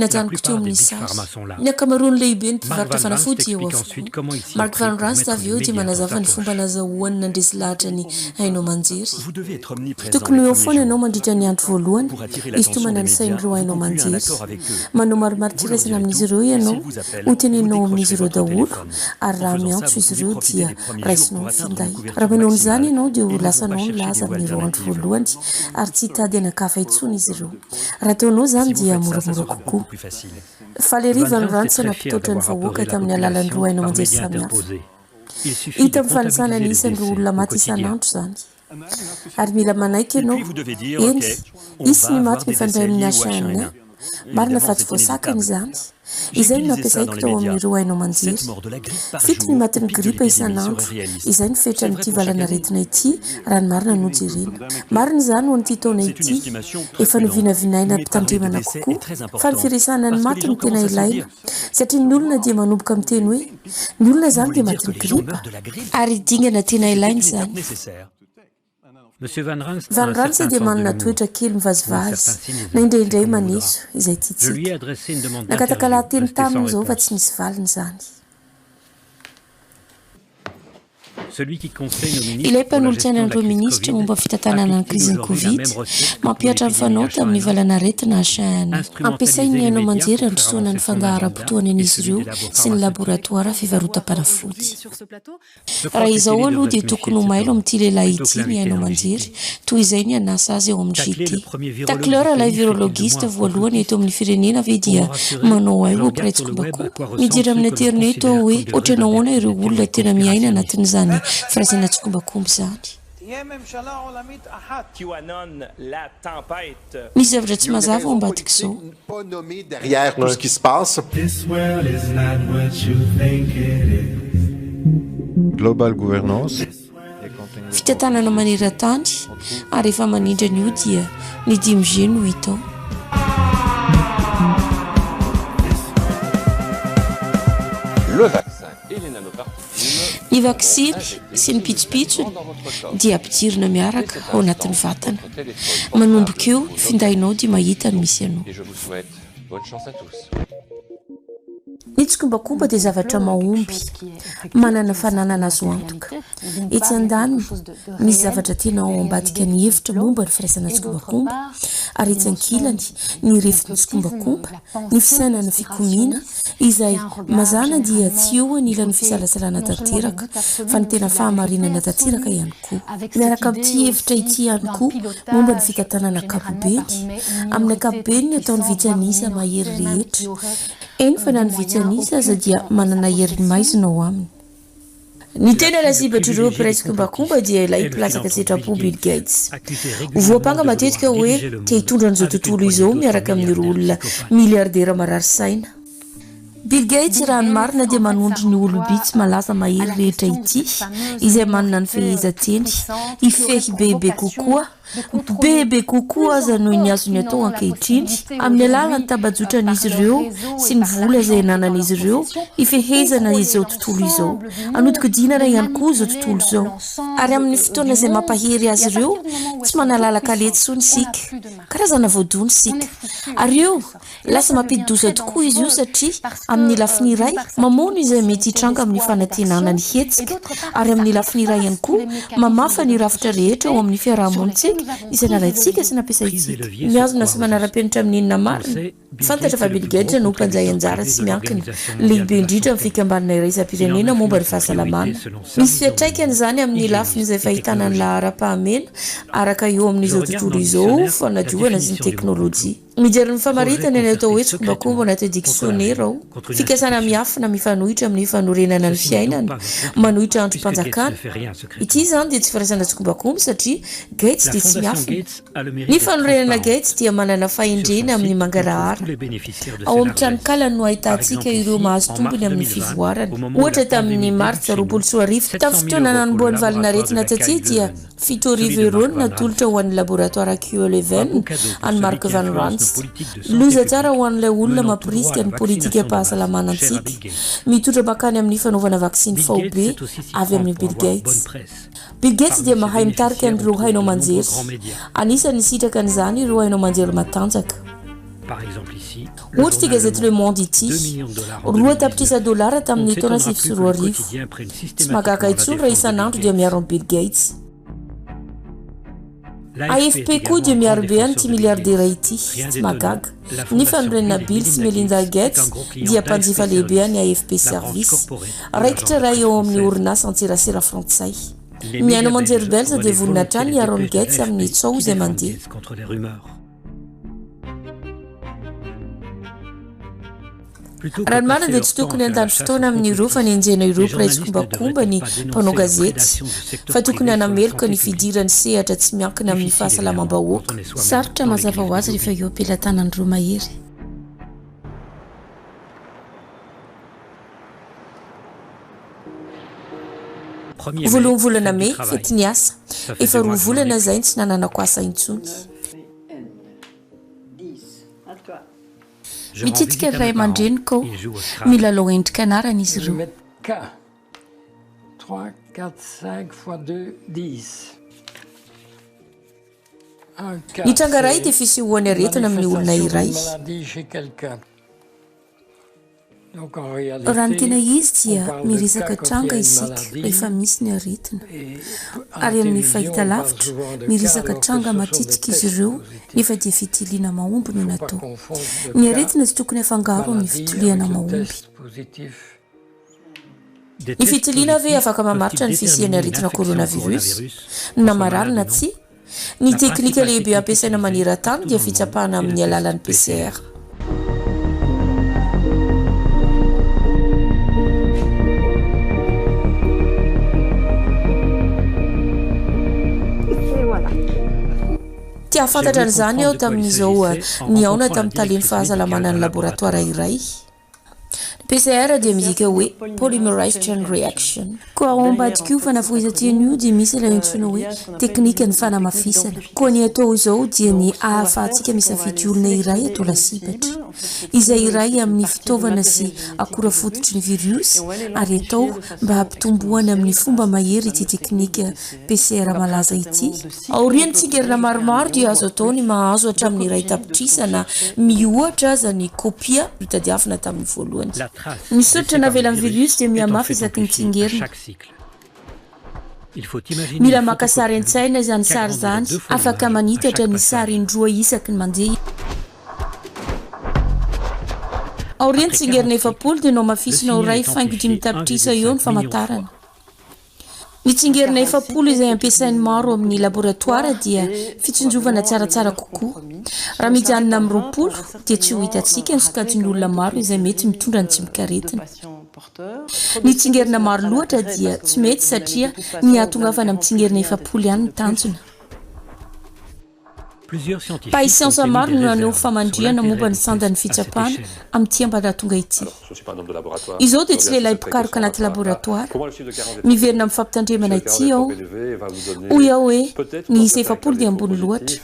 Najanoko teo amin'ny sary. Ny ankamaroan'ny lehiben'ny mpivarotra fanafody eo avokoa. Marc Van Ranst avy eo dia manazava ny fomba nazahoany nandresy lahatra ny haino aman-jery. Tokony ho eo foana ianao mandritra ny andro voalohany hisintomana ny sain'ireo haino aman-jery. Manao marimaritra-iraisana amin'izy ireo ianao, hoteneninao amin'izy ireo daholo, ary raha miantso izy ireo dia raisinao ny finday. Raha manao an'izany ianao dia ho lasanao ny laza amin'ireo andro voalohany ary tsy hitady an'ankafa intsony izy ireo. Raha ataonao izany dia moramora kokoa. Faly ery Van Ranst nampitaotra ny vahoaka tamin'ny alalan'ireo haino aman-jery samihafa. Hita amin'ny fanisana ny isan'ireo olona maty isan'andro izany. Ary mila manaiky ianao. Eny, hisy ny maty mifandray amin'ny H1N1. Marina fa tsy voasakana izany. Izay no nampiasaiko tao amin'ireo haino aman-jery. Fito ny matin'ny gripa isan'andro. Izay no fetran'ity valanaretina ity raha ny marina no jerena. Marina izany ho an'ity taona ity. Efa novinavinaina hampitandremana kokoa. Fa ny firesahana ny maty no tena ilaina. Satria ny olona dia manomboka miteny hoe, ny olona izany dia matin'ny gripa. Ary dingana tena ilaina izany. Van Ranst dia manana toetra kely mivazivazy, na indraindray maneso, izay tiantsika. Nangataka lahateny taminy izao fa tsy nisy valiny izany. Ilay mpanolotsainan'ireo minisitra momba ny fitantanana ny krizin'ny Covid, mampihatra ny fanao tamin'ny valanaretina H1N. Ampiasain'ny haino aman-jery handrosoana ny fandaharam-potoanan'izy ireo sy ny laboratoara fivarotam-panafody. Raha izao aloha dia tokony ho mailo amin'ity lehilahy ity ny haino aman-jery toy izay ny hanasa azy ao amin'ny JT. Tacleur ilay virologiste voalohany eto amin'ny firenena ve dia manao ahy ho mpiray tsikombakomba? Mijery amin'ny aterineto aho hoe ohatran'ny ahoana ireo olona tena miaina anatin'izany firaisana tsikombakomba izany. Misy zavatra tsy mazava ao ambadik'izao. Global Governance. Fitantanana maneran-tany ary rehefa manindry an'io dia ny 5G no hita ao. Ny vaksiny sy ny pitsopitsony dia ampidirina miaraka ao anatin'ny vatana. Manomboka eo, ny findainao dia mahita ny misy anao. Ny tsikombakomba dia zavatra mahomby, manana fananana azo antoka. Etsy andaniny, misy zavatra tena ao ambadika ny hevitra momba ny firaisana tsikombakomba, ary etsy ankilany, ny refin'ny tsikombakomba, ny fisainana fikomiana, izay mazàna dia tsy eo anilan'ny fisalasalana tanteraka, fa ny tena fahamarinana tanteraka ihany koa. Miaraka amin'ity hevitra ity ihany koa momba ny fitantanana ankapobeny, amin'ny ankapobeny ny ataon'ny vitsy an'isa mahery rehetra, eny fa na ny vitsy an'isa aza dia manana heriny maizina ao aminy. Ny tena lasibatr'ireo mpiray tsikombakomba dia ilay mpilatsaka an-tsitrapo Bill Gates. Voampanga matetika hoe te hitondra an'izao tontolo izao miaraka amin'ireo olona miliardera marary saina. Bill Gates raha ny marina dia manondro ny olom-bitsy malaza mahery rehetra ity izay manana ny fehezanteny hifehy bebe kokoa Bebe kokoa aza noho ny azony atao ankehitriny, amin'ny alalan'ny tambajotran'izy ireo sy ny vola izay ananan'izy ireo hifehezana izao tontolo izao. Hanodikodinana ihany koa izao tontolo izao. Ary amin'ny fotoana izay mampahery azy ireo, tsy manalalaka aleha intsony isika. Karazana voadona isika. Ary eo, Lasa mampidi-doza tokoa izy io satria, amin'ny lafiny iray, mamono izay mety hitranga amin'ny fanantenana ny hetsika, ary amin'ny lafiny iray ihany koa, mamafa ny rafitra rehetra ao amin'ny fiaraha-monintsika izay nalaintsika sy nampiasaintsika. Mihazona sy manara-penitra amin'ny inona marina? Fantatra fa Bill Gates no mpanjay anjara tsy miankina lehibe indrindra amin'ny fikambanana iraisam-pirenena momba ny fahasalamana. Misy fiantraikany izany amin'ny lafiny izay fahitana ny laharam-pahamena araka eo amin'izao tontolo izao, fanadiovana sy ny teknolojia. Mijery ny famaritana ny atao hoe tsikombakomba anaty diksionera aho. Fikasana miafina mifanohitra amin'ny fanorenana ny fiainana, manohitra andrim-panjakana. Ity izany dia tsy firaisana tsikombakomba satria Gates dia tsy miafina. Ny fanorenana Gates dia manana fahendrena amin'ny mangarahara. Ao amin'ny tranonkalany no ahitantsika ireo mahazo tombony amin'ny fivoarana. Ohatra tamin'ny Martsa 2020, tamin'ny fotoana nanombohan'ny valin'aretina taty dia 7000 euros no natolotra ho an'ny laboratoara Q-Eleven an'i Marc Van Ranst. Loza tsara ho an'ilay olona mampirisika ny politikam-pahasalamana antsika, mitondra mankany amin'ny fanaovana vaksiny faobe avy amin'i Bill Gates. Bill Gates dia mahay mitarika an'ireo haino aman-jery. Anisan'ny nisitraka an'izany ireo haino aman-jery matanjaka. Ohatra ity gazety Le Monde ity, 2 tapitrisa dolara tamin'ny taona 2009. Tsy mahagaga intsony raha isan'andro dia miaro an'i Bill Gates. AFP koa dia miaro be an'ity miliardera ity. Tsy mahagaga. Ny fanorenana Bill sy Melinda Gates dia mpanjifa lehibe an'ny AFP Service. Raikitra iray eo amin'ny orinasa antserasera frantsay. Ny haino aman-jery belge dia vonona hatrany hiaro an'i Gates amin'ny tsaho izay mandeha. Raha ny marina dia tsy tokony handany fotoana amin'ireo fanenjehana ireo mpiray tsikombakomba ny mpanao gazety fa tokony hanameloka ny fidiran'ny sehatra tsy miankina amin'ny fahasalamam-bahoaka. Sarotra mazava ho azy rehefa eo am-pelatanan'ireo mahery. Voalohan'ny volana mey, fetin'ny asa. Efa roa volana izay no tsy nananako asa intsony. Mitsidika ny ray aman-dreniko aho. Milalao endrika anarana izy ireo. Ny tranga iray dia fisehoan'ny aretina amin'ny olona iray. Raha ny tena izy dia miresaka tranga isika rehefa misy ny aretina. Ary amin'ny fahitalavitra, miresaka tranga matetika izy ireo nefa dia fitiliana mahomby no natao. Ny aretina tsy tokony afangaro amin'ny fitiliana mahomby. Ny fitiliana ve afaka mamaritra ny fisian'ny aretina coronavirus, na marary na tsia? Ny teknika lehibe ampiasaina maneran-tany dia fitsapana amin'ny alalan'ny PCR. Te hahafantatra an'izany aho tamin'izao nihaona tamin'ny talen'ny fahasalamanan'ny laboratoara iray. PCR dia midika hoe Polymerase Chain Reaction. Koa ao ambadik'io fanafohezan-teny io dia misy ilay antsoina hoe teknikan'ny fanamafisana. Koa ny atao izao dia ny ahafahantsika misafidy olona iray atao lasibatra, izay iray amin'ny fitaovana sy akora fototry ny viriosy ary atao mba hampitomboana amin'ny fomba mahery ity teknika PCR malaza ity. Aorian'ny tsingerina maromaro dia azo atao ny mahazo hatramin'ny iray tapitrisa na mihoatra aza ny kopia notadiavina tamin'ny voalohany. Ny soritra navelan'ny viriosy dia mihamafy isaky ny tsingerina. Mila maka sary an-tsaina izany sary izany, afaka manitatra ny sary indroa isaky ny mandeha. Aorian'ny tsingerina 40 dia nohamafisina ho iray faingo 5 tapitrisa eo ny famantarana. Ny tsingerina 40 izay ampiasain'ny maro amin'ny laboratoara dia fitsinjovana tsaratsara kokoa. Raha mijanona amin'ny 20 dia tsy ho hitantsika ny sokajin'olona maro izay mety mitondra ny tsimokaretina. Ny tsingerina maro loatra dia tsy mety satria ny hahatongavana amin'ny tsingerina 40 ihany ny tanjona. Mpahay siansa maro no naneho famandrihana momba ny sandan'ny fitsapana amin'ity ambaratonga ity. Izao dia tsy lehilahy mpikaroka anaty laboratoara. Miverina amin'ny fampitandremana ity aho. Hoy aho hoe ny isa 40 dia ambony loatra.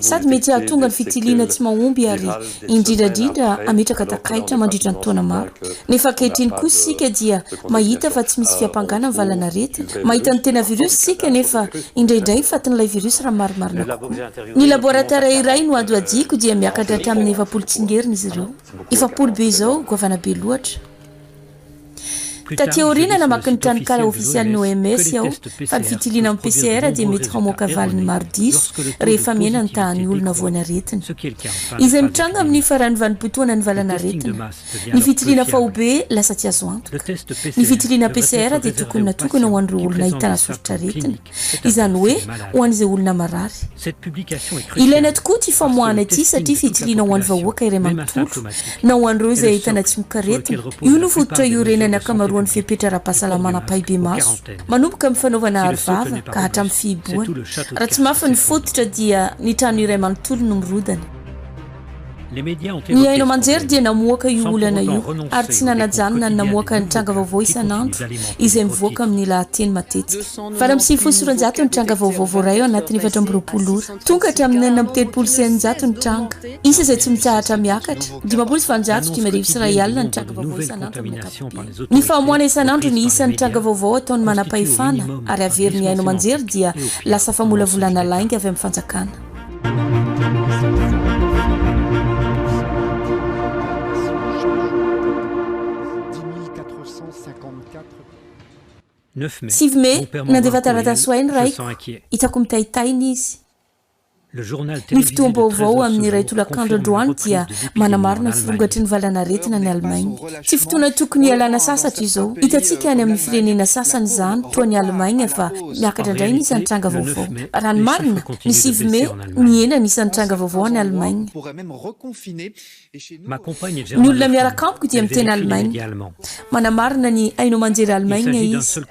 Sady mety hahatonga ny fitiliana tsy mahomby ary indrindra indrindra hametraka takaitra mandritra ny taona maro. Nefa ankehitriny kosa isika dia mahita fa tsy misy fiampangana ny valanaretina. Mahita ny tena virus isika nefa indraindray fatin'ilay virus raha marimarina kokoa. Ny laboratara iray no adohadiako dia miakatra hatramin'ny 40 tsingerina izy ireo. 40 be izao, goavana be loatra. Taty aoriana namaky ny tranonkala ofisialin'ny OMS aho fa ny fitiliana amin'ny PCR dia mety hamoaka valiny maro diso rehefa mihena ny tahan'ny olona voan'aretina. Izay mitranga amin'ny faran'ny vanim-potoanan'ny valanaretina. Ny fitiliana faobe lasa tsy azo antoka. Ny fitiliana PCR dia tokony natokana ho an'ireo olona ahitana soritr'aretina, izany hoe ho an'izay olona marary. Ilaina tokoa ity famoahana ity satria fitiliana ho an'ny vahoaka iray manontolo, na ho an'ireo izay ahitana tsimokaretina. Io no fototra iorenan'ny ankamaroan'ny fepetra ara-pahasalamana ampahibemaso, manomboka amin'ny fanaovana aro vava ka hatramin'ny fihibohana. Raha tsy mafy ny fototra dia ny trano iray manontolo no mirodana. Ny haino aman-jery dia namoaka io olana io ary tsy nanajanona ny namoaka ny tranga vaovao isan'andro izay mivoaka amin'ny lahateny matetika. 298 ny tranga vaovao voaray ao anatin'ny 24 ora. Tonga hatramin'ny 636 ny tranga. Isa izay tsy mitsahatra miakatra. 850 550 ny tranga vaovao isan'andro amin'ny ankapobeny. Ny famoahana isan'andro ny isan'ny tranga vaovao ataon'ny manampahefana ary averin'ny haino aman-jery dia lasa famolavolana lainga avy amin'ny fanjakana. 9 mey, nandefa taratasy ho ahy ny raiko, hitako mitaintaina izy. Ny fotoam-baovao amin'ny iray tolakandro androany dia manamarina ny firongatry ny valanaretina any Alemaina. Tsy fotoana tokony hialana sasatra izao. Hitantsika any amin'ny firenena sasany izany, toa an'i Alemaina, fa miakatra indray ny isan'ny tranga vaovao. Raha ny marina, ny 9 mey, nihena ny isan'ny tranga vaovao any Alemaina. Ny olona miaraka amiko dia miteny Alemaina. Manamarina ny haino aman-jery Alemaina izy.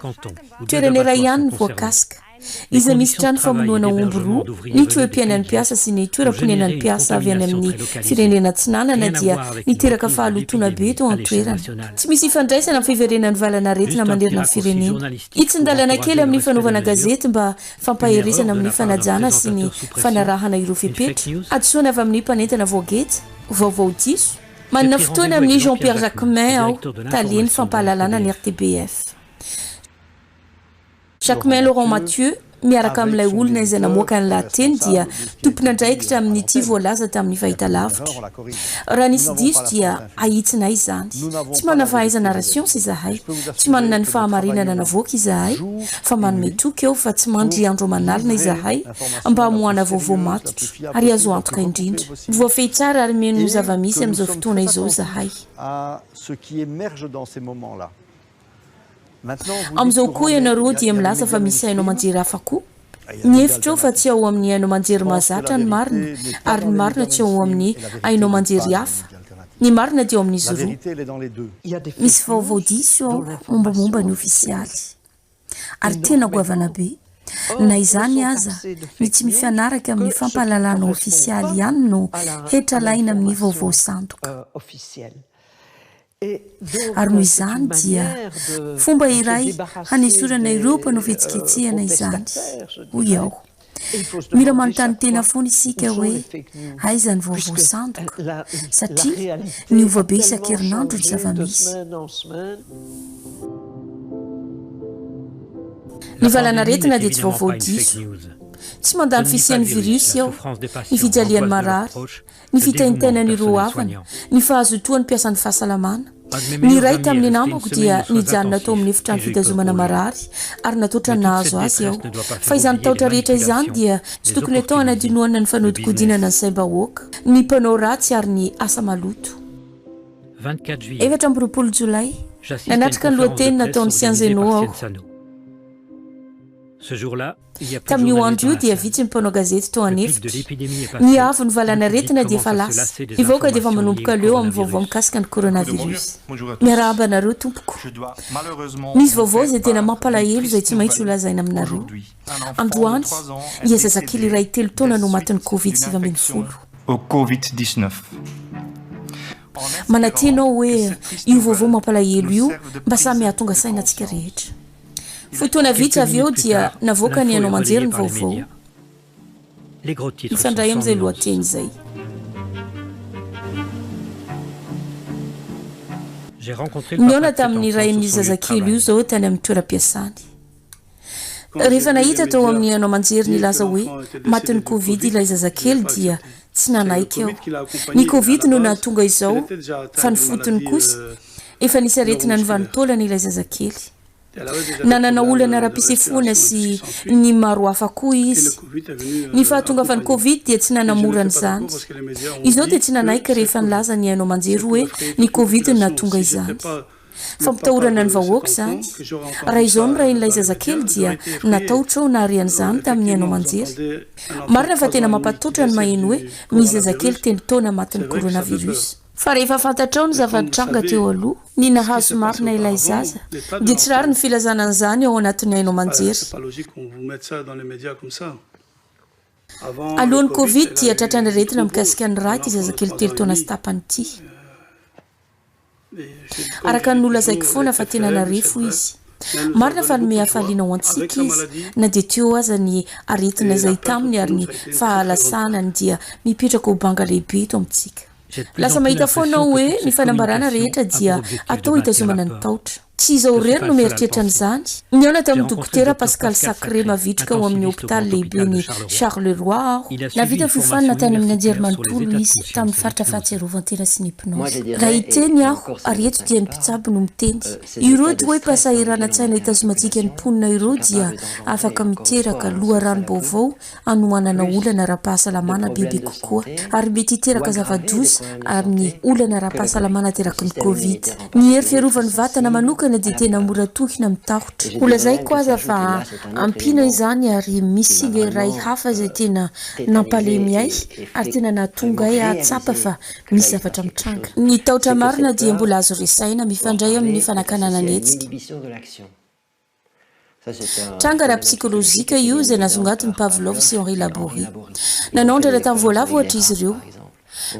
Toerana iray ihany no voakasika. Izay misy trano famonoana omby roa, ny toe-piainan'ny mpiasa sy ny toeram-ponenan'ny mpiasa avy any amin'ny firenena atsinanana dia niteraka fahalotoana be teo an-toerana. Tsy misy ifandraisana amin'ny fiverenan'ny valanaretina manerana ny firenena. Hitsin-dalana kely amin'ny fanaovana gazety mba fampaherezana amin'ny fanajana sy ny fanarahana ireo fepetra. Hadisoana avy amin'ny mpanentana voageja, vaovao diso. Manana fotoana amin'i Jean Pierre Jacquemin aho, talen'ny fampahalalana ny RTBF. Jacquemin Laurent Mathieu, miaraka amin'ilay olona izay namoaka ny lahateny dia tompon'andraikitra amin'ity voalaza tamin'ny fahitalavitra. Raha nisy diso dia ahitsinay izany. Tsy manana fahaizana ara-siansa izahay, tsy manana ny fahamarinana navoaka izahay, fa manome toky aho fa tsy mandry andro aman'alina izahay mba hamoahana vaovao matotra ary azo antoka indrindra. Voafehy tsara ary mino ny zava-misy amin'izao fotoana izao izahay. Amin'izao koa ianareo dia milaza fa misy haino aman-jery hafa koa? Mihevitra aho fa tsy ao amin'ny haino aman-jery mahazatra ny marina, ary ny marina tsy ao amin'ny haino aman-jery hafa. Ny marina dia ao amin'izy roa. Misy vaovao diso ao mombamomba ny ofisialy. Ary tena goavana be. Na izany aza, ny tsy mifanaraka amin'ny fampahalalana ofisialy ihany no hetra alaina amin'ny vaovao sandoka. Ary noho izany dia fomba iray hanesorana ireo mpanao fihetsiketsehana izany, hoy aho. Mila manontany tena foana isika hoe aiza ny vaovao sandoka, satria miova be isan-kerinandro ny zava-misy. Ny valanaretina dia tsy vaovao diso. Tsy mandà ny fisian'ny virus aho, ny fijalian'ny marary, ny fitaintainan'ireo havana, ny fahazotoan'ny mpiasan'ny fahasalamana. Ny iray tamin'ny namako dia nijanona tao amin'ny efitrano fitazomana marary ary nataotra ny nahazo azy aho. Fa izany tahotra rehetra izany dia tsy tokony atao hanadinoana ny fanodinkodinana ny saim-bahoaka, ny mpanao ratsy ary ny asa maloto. 24 Jolay, Nanatrika ny lohateny nataon'i Scienzeno aho. Tamin'io andro io dia vitsy ny mpanao gazety tao an'efitra. Ny haavon'ny valanaretina dia efa lasa. Ny vahoaka dia efa manomboka leo amin'ny vaovao mikasika ny coronavirus. Miarahaba anareo tompoko. Misy vaovao izay tena mampalahelo izay tsy maintsy holazaina aminareo. Androany, dia zazakely iray telo taona no matin'ny Covid 19. Au Covid 19. Manantena aho hoe io vaovao mampalahelo io mba samy hahatonga saina antsika rehetra. Fotoana vitsy avy eo dia navoaka ny haino aman-jery ny vaovao. Mifandray amin'izay lohateny izay. Nihaona tamin'ny rain'io zazakely io izao tany amin'ny toeram-piasany. Rehefa nahita tao amin'ny haino aman-jery nilaza hoe matin'ny Covid ilay zazakely dia tsy nanaiky aho. Ny Covid no nahatonga izao fa ny fotony kosa efa nisy aretina nivanon-taolana ilay zazakely. Nanana olana ara-pisefoana sy ny maro hafa koa izy. Ny fahatongavan'ny Covid dia tsy nanamora an'izany. Izao dia tsy nanaiky rehefa nilaza ny haino aman-jery hoe ny Covid no nahatonga izany. Fampitahorana ny vahoaka izany. Raha izao no rain'ilay zazakely dia natahotra aho nahare an'izany tamin'ny haino aman-jery. Marina fa tena mampatahotra ny maheno hoe misy zazakely telo taona matin'ny coronavirus. Fa rehefa fantatrao ny zava-nitranga teo aloha, ny nahazo marina ilay zaza, dia tsy rariny ny filazana an'izany ao anatin'ny haino aman-jery. Alohan'ny Covid dia tratran'ny aretina mikasika ny rà ity zazakely telo taona sy tapany ity. Araka ny nolazaiko foana fa tena narefo izy. Marina fa nanome hafaliana ho antsika izy na dia teo aza ny aretina izay taminy ary ny fahalasanany dia mipetraka ho banga lehibe eto amintsika. Lasa mahita foana aho hoe ny fanambarana rehetra dia atao hitazomana ny tahotra. Tsy izaho irery no mieritreritra an'izany. Nihaona tamin'ny Dokotera Pascal Sacré mavitrika ao amin'ny hopitaly lehiben'i Charleroi aho. Nahavita fiofanana tany amin'ny anjerimanontolo izy tamin'ny faritra fahatsiarovan-tena sy ny hypnose. Raha hiteny aho, ary eto dia ny mpitsabo no miteny, ireo toe-pahasahiranantsaina itazomantsika ny mponina ireo dia afaka miteraka loharanom-baovao hanohanana olana ara-pahasalamana bebe kokoa ary mety hiteraka zava-doza amin'ny olana ara-pahasalamana ateraky ny Covid. Ny hery fiarovan'ny vatana manokana dia tena mora tohina amin'ny tahotra. Holazaiko aza fa ampiana izany ary misy singa iray hafa izay tena nampalemy ahy ary tena nahatonga ahy hahatsapa fa misy zavatra mitranga. Ny tahotra marina dia mbola azo resahina mifandray amin'ny fanakanana ny hetsika. Tranga ara-psikolojika io izay nasongadin'i Pavlov sy Henri Laborit. Nanao andrana tamin'ny voalavo ohatra izy ireo.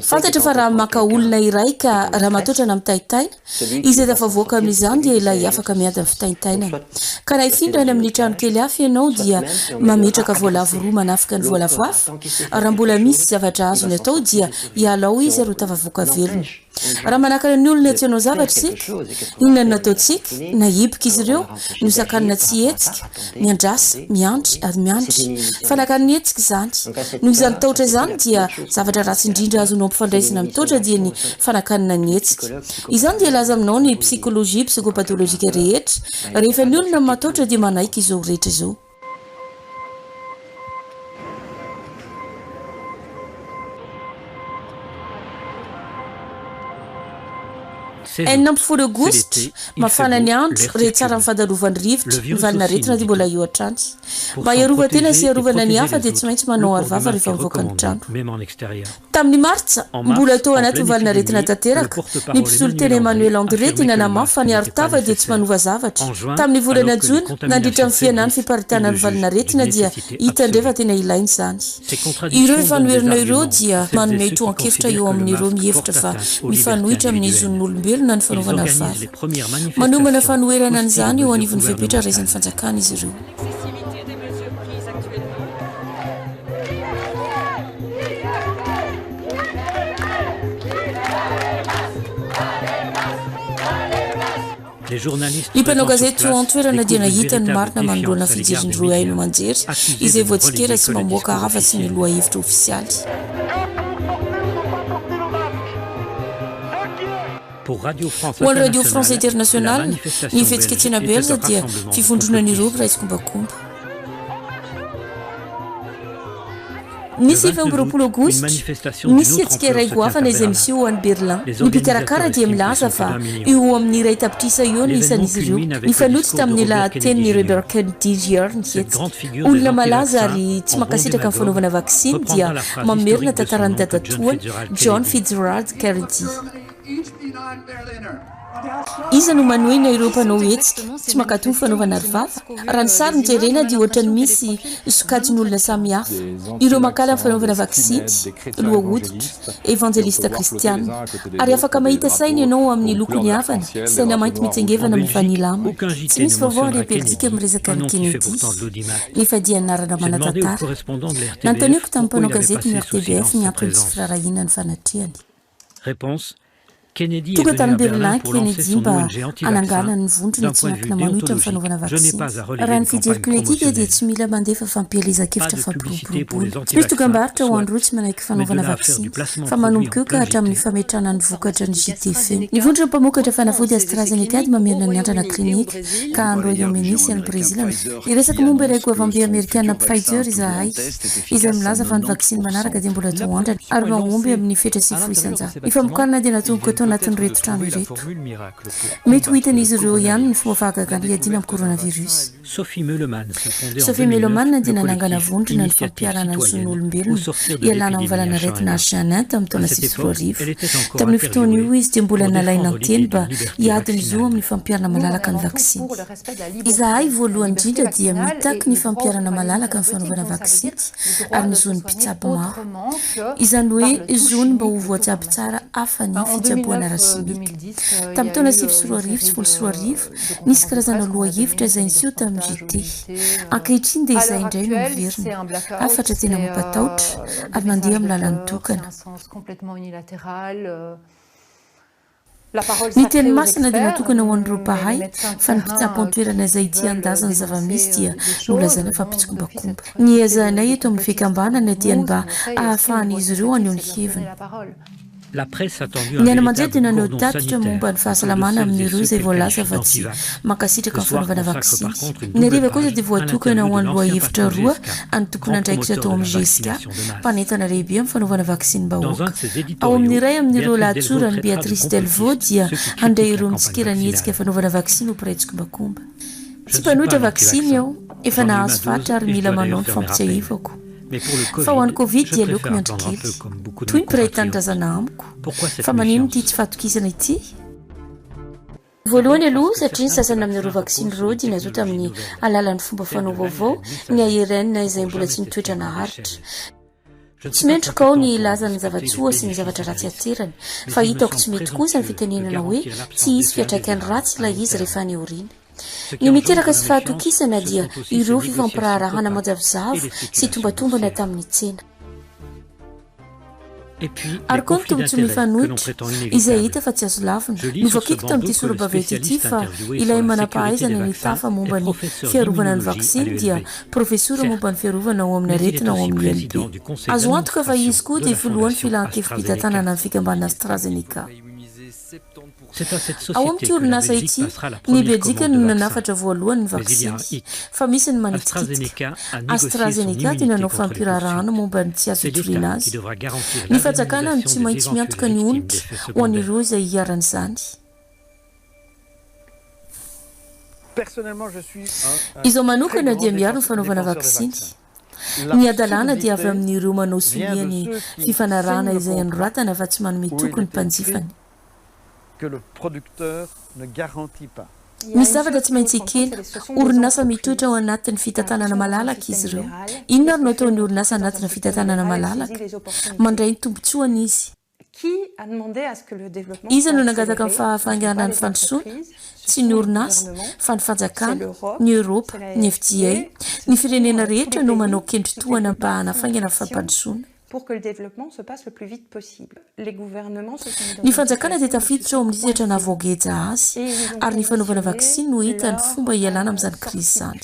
Fantatra fa raha maka olona iray ka raha mataotra na mitaintaina, izay tafavoaka amin'izany dia ilay afaka miady amin'ny fitaintainana. Ka raha hifindra any amin'ny trano kely hafa ianao dia mametraka voalavo roa manafika ny voalavo hafa, raha mbola misy zavatra azony atao dia hiala ao izy ary ho tafavoaka velona. Raha manakana ny olona tsy hanao zavatra isika, inona no nataontsika? Nahiboka izy ireo, nosakanina tsy hihetsika, miandrasa, miandry ary miandry. Fanakan'ny hetsika izany. Noho izany tahotra izany dia zavatra ratsy indrindra azonao ampifandraisina amin'ny tahotra dia ny fanakanana ny hetsika. Izany dia hilaza aminao ny psychologie psychopatholojika rehetra, rehefa ny olona matahotra dia manaiky izao rehetra izao. 16 aogositra, mafana ny andro, re tsara ny fandalovan'ny rivotra, ny valin'aretina dia mbola eo hatrany. Mba hiarovan-tena sy hiarovana ny hafa dia tsy maintsy manao arovava rehefa mivoaka ny trano. Tamin'ny Martsa, mbola tao anatin'ny valin'aretina tanteraka, ny mpisolo tena Emmanuel André dia nanamafy fa ny arotava dia tsy manova zavatra. Tamin'ny volana Jona, nandritra ny fihenan'ny fiparitahan'ny valin'aretina dia hita indray fa tena ilaina izany. Ireo fanoherana ireo dia manome tohan-kevitra eo amin'ireo mihevitra fa mifanohitra amin'ny zon'olombelona. na ny fanaovana arovava. Manomana fanoherana an'izany eo anivon'ny fepetra raisin'ny fanjakana izy ireo. Ny mpanao gazety eo an-toerana dia nahita ny marina manoloana fijerin'ireo haino aman-jery izay voatsikera sy mamoaka afa-tsy ny lohahevitra ofisialy. Ho an'ny Radio France Internationale, ny fihetsiketsehana belza dia fivondronan'ireo mpiray tsikombakomba. Ny 29 Aogositra, nisy hetsika iray goavana izay miseho any Berlin. Ny mpikarakara dia milaza fa eo ho amin'ny 1 tapitrisa eo ny isan'izy ireo. Nifanojo tamin'ny lahatenin'i Robert Kennedy Jr. ny hetsika. Olona malaza ary tsy mankasitraka ny fanaovana vaksiny dia mamerina tantaran'ny dadatoany John Fitzgerald Kennedy. Iza no manohina ireo mpanao hetsika tsy mankatò ny fanaovana arovava? Raha ny sary no jerena dia ohatran'ny misy sokajin'olona samihafa, ireo mankahala ny fanaovana vaksiny, loha hoditra, evanjelista kristiana. Ary afaka mahita saina ianao amin'ny lokony havana, saina mainty mitsingevana mifanila aminy. Tsy misy vaovao any Belzika miresaka an'i Kennedy, nefa dia anarana manan-tantara. Nanontaniako tamin'ny mpanao gazety ny RTBF ny antony tsy firaharahiana ny fanatrehany. Kennedy est Tonga venu tany à Berlin Berlin pour lancer Kennedy son mba ONG anti-vaccin. hanangana ny vondrona D'un tsy point de vue miankina manohitra ny déontologique, fanaovana je n'ai vaksiny. pas à relayer Raha une ny fijery campagne Kennedy dia promotionnelle. tsy mila mandefa Pas fampielezan-kevitra de publicité pour les fampiroboroboana. Tsy misy anti-vaccins, dokam-barotra ho soit, an'ireo tsy manaiky mais de fanaovana là à faire vaksiny, du placement fa produit manomboka en eo ka plein hatramin'ny JT, fametrahana ny vokatra ny JT feno. Ny vondrona mpamokatra fanafody AstraZeneca dia mamerina ny andrana klinika ka any Royaume-Uni sy any Brezila no Niresaka momba ilay goavambe amerikana Pfizer izahay, izay milaza fa ny vaksiny manaraka dia mbola atao andrana ary mahomby amin'ny fetra 90%. Ny famokarana dia natomboka tao anatin'ireto trano ireto. Mety ho hitan'izy ireo ihany ny fomba fahagagana hiadiana amin'ny coronavirus. Sophie Meuleman fondé en Sophie 2009 Meuleman dia le nanangana collectif vondrona ny Initiative fampiharana ny citoyenne zon'olombelona au sortir de hialana amin'ny l'épidémie valanaretina H1N1. H1N1 tamin'ny À taona cette sivy sy roa époque, arivo. elle était encore Tamin'io fotoana io interviewée izy dia mbola pour nalaina défendre an-teny l'idée mba d'une liberté hiady ny zo vaccinale. amin'ny fampiharana malalaka ny vaksiny. Izahay voalohany indrindra dia mitaky ny fampiharana malalaka ny fanaovana vaksiny ary ny zon'ny mpitsabo maro. Izany hoe zony mba ho voatsabo tsara hafa ny fitsaboana ara-simika. Tamin'ny taona 2009 sy 2010, nisy karazana lohahevitra izay niseho tamin'ny JT. Ankehitriny dia izay indray no miverina. Hafatra tena mampatahotra ary mandeha amin'ny lalan'ny tokana. Ny teny masina dia natokana ho an'ireo mpahay, fa ny mpitsabo an-toerana izay tia handaza ny zava-misy dia nolazaina fa mpitsikombakomba. Ny ezahanay eto amin'ny fikambanana dia ny mba ahafahan'izy ireo haneho ny heviny. La presse a tendu un Ny haino aman-jery dia véritable naneho cordon tatitra sanitaire momba ny autour de fahasalamana celles et amin'ireo ceux izay qu'elle voalaza qualifie fa tsy d'anti-vax. mankasitraka Le ny soir fanaovana consacre par vaksiny. contre une Ny double hariva kosa page dia à voatokana l'interview ho de an'ny l'ancien lohahevitra patron roa GSK, an'ny grand tompon'andraikitra promoteur tao de la amin'ny GSK, vaccination de masse. mpanentana lehibe amin'ny fanaovana Dans un vaksinim-bahoaka. de ses Ao éditoriaux, amin'ny iray amin'ireo Béatrice Delvaux lahatsorany, traitera de Béatrice Delvaux complotistes dia ceux qui handray critiquent la ireo campagne mitsikera ny hetsika vaccinale. fanaovana vaksiny ho mpiray tsikombakomba. Je Tsy ne suis pas mpanohitra un vaksiny anti-vaccin. aho, efa J'en ai eu ma nahazo dose fatra ary et je mila dois manao d'ailleurs ny faire mes rappels. fampitsiahivako. Mais pour le Fa ho an'ny Covid, Covid je dia aleoko préfère miandry attendre un kely. peu comme beaucoup de Toy mes ny mpiray compatriotes. tanindrazana amiko. Pourquoi cette Fa maninona ity méfiance? tsy fahatokisana ity? Voalohany D'abord aloha parce que satria ny certains de ces sasany amin'ireo vaccins vaksiny reposent sur ireo une dia natao technologie tamin'ny nouvelle, alalan'ny fomba celle fanao de vaovao, l'ARN ny messager, ARN izay encore mbola jamais tsy testée nitoetra à grande naharitra. échelle. Je ne Tsy suis pas mendrika aho compétent ny pour en hilaza ny discuter les zava-tsoa sy ny bénéfices zavatra et les ratsy risques, aterany, mais fa il me hitako tsy semble mety kosa ny présomptueux de fitenenana hoe garantir tsy l'absence hisy d'effets fiantraikany indésirables ratsy à ilay long izy terme. rehefa any aoriana. Ce Ny qui engendre miteraka la tsy méfiance, fahatokisana ce dia sont aussi ces ireo négociations fifampiraharahana opaques et manjavozavo les sy spéculations tombatombana boursières. tamin'ny tsena. Et puis, les Ary koa ny conflits tombontsoa d'intérêts que l'on mifanohitra, prétend izay inévitables. hita fa tsy azo lavina. Je lis sur ce Novakiko tamin'ity bandeau que le sora-baventy ity spécialiste fa interviewé ilay sur la sécurité des manam-pahaizana vaccins nitafa est momba ny professeur fiarovana ny d'immunologie à vaksiny dia l'ULB. profesora Certes, momba ny fiarovana ao amin'ny mais il est aretina ao aussi amin'ny ULB. président du conseil Azo antoka fa izy d'administration koa de dia la filohan'ny fondation filan-kevi-pitantanana AstraZeneca. ny fikambanana AstraZeneca. C'est à cette Ao société amin'ity que la orinasa Belgique ity, passera la ny première Belzika commande no de vaccins. nanafatra voalohany ny Mais il y a un vaksiny. hic. Fa misy ny manitikitika. AstraZeneca a négocié son AstraZeneca dia immunité nanao contre les fampiraharahana poursuites. momba ny tsy azo C'est l'État itoriana qui azy. devra garantir Ny fanjakana no tsy l'indemnisation des maintsy miantoka éventuelles ny victimes onitra d'effets ho secondaires. an'ireo izay iharan'izany. Personnellement, je suis un, un Izaho très manokana grand dia miaro ny défenseur, fanaovana défenseur des vaksiny. vaccins. Ny hadalana dia avy L'absurdité amin'ireo manao vient sonia de ny ceux qui fifanarahana signent le izay contrat anoratana fa tsy manome où il toky ny est écrit mpanjifany. que le producteur ne garantit pas. Misy zavatra tsy maintsy ekena. Orinasa mitoetra ao anatin'ny fitantanana malalaka izy ireo. Inona ary no ataon'ny orinasa anatina fitantanana malalaka? Mandray ny tombontsoany izy. Iza no nangataka ny fahafainganan'ny fandrosoana? Tsy ny orinasa, fa ny fanjakana, ny Eoropa, ny FDA. Ny firenena rehetra no manao kendry tohana mba hanafaingana ny fampandrosoana. Ny fanjakana dia tafiditra ao amin'ny sehatra nahavoageja azy, ary ny fanaovana vaksiny no hita ny fomba hialana amin'izany krizy izany.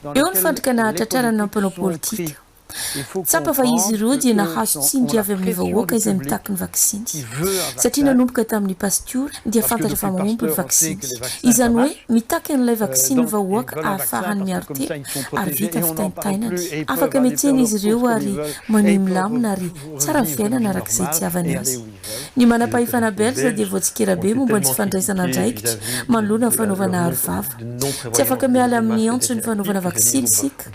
Eo ny fandrika nahatratrarana ny mpanao politika. Tsapa fa izy ireo dia nahazo tsindry avy amin'ny vahoaka izay mitaky ny vaksiny. Satria nanomboka tamin'ny Pastiora dia fantatra fa mahomby ny vaksiny. Izany hoe mitaky an'ilay vaksiny ny vahoaka ahafahany miaro tena ary vita ny fitaintainany. Afaka miantsena izy ireo ary manohy milamina ary tsara ny fiainana araka izay itiavany azy. Ny manam-pahefana Belza dia voatsikera be momba ny tsy fandraisana andraikitra manoloana ny fanaovana aro vava. Tsy afaka miala amin'ny antson'ny fanaovana vaksiny isika,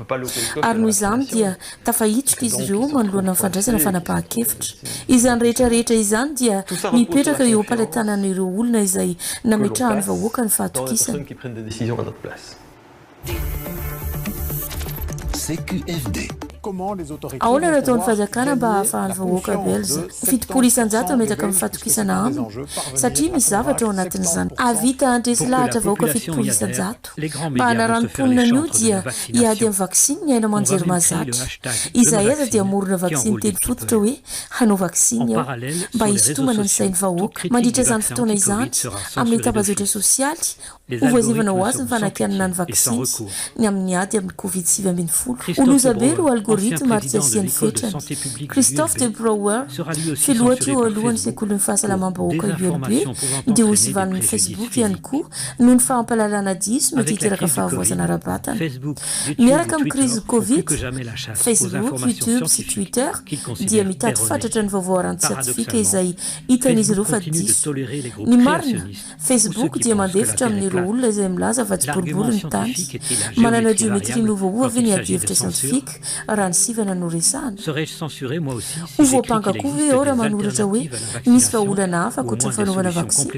ary noho izany dia tafahitsoka izy ireo manoloana ny fandraisana fanapahan-kevitra. Izany rehetra rehetra izany dia mipetraka eo am-pelatanan'ireo olona izay nametrahan'ny vahoaka ny fahatokisany. Ahoana no ataon'ny fanjakana mba hahafahan'ny vahoaka Belza 70% hametraka amin'ny fahatokisana aminy? Satria misy zavatra ao anatin'izany. Hahavita handresy lahatra vahoaka 70%. Mba hanarahan'ny mponina an'io dia hiady amin'ny vaksiny ny haino aman-jery mahazatra. Izahay aza dia hamorona vaksiny teny fototra hoe hanao vaksiny aho. Mba hisintomana ny sain'ny vahoaka. Mandritra izany fotoana izany, amin'ny tambajotra sosialy, Ho voazivana ho azy ny fanakianana ny vaksiny ny amin'ny ady amin'ny Covid 19. Ho loza be ireo algorithme ary tsy asiany fetrany. Christophe De Brouwer, filoha teo alohan'ny sekolin'ny fahasalamam-bahoaka ULB, dia hosivanin'ny Facebook ihany koa noho ny fahampahalalana diso mety hiteraka fahavoazana ara-batana. Miaraka amin'ny krizy Covid, Facebook, YouTube sy Twitter dia mitady fatratra ny vaovao ara-tsiantifika izay hitan'izy ireo fa diso. Ny marina, Facebook dia mandefitra amin'ireo olona izay milaza fa tsy boribory ny tany. Manana jeometria miovaova ve ny adihevitra siantifika raha ny sivana no resahana? Ho voampanga koa ve aho raha manoratra hoe misy vahaolana hafa ankoatra ny fanaovana vaksiny?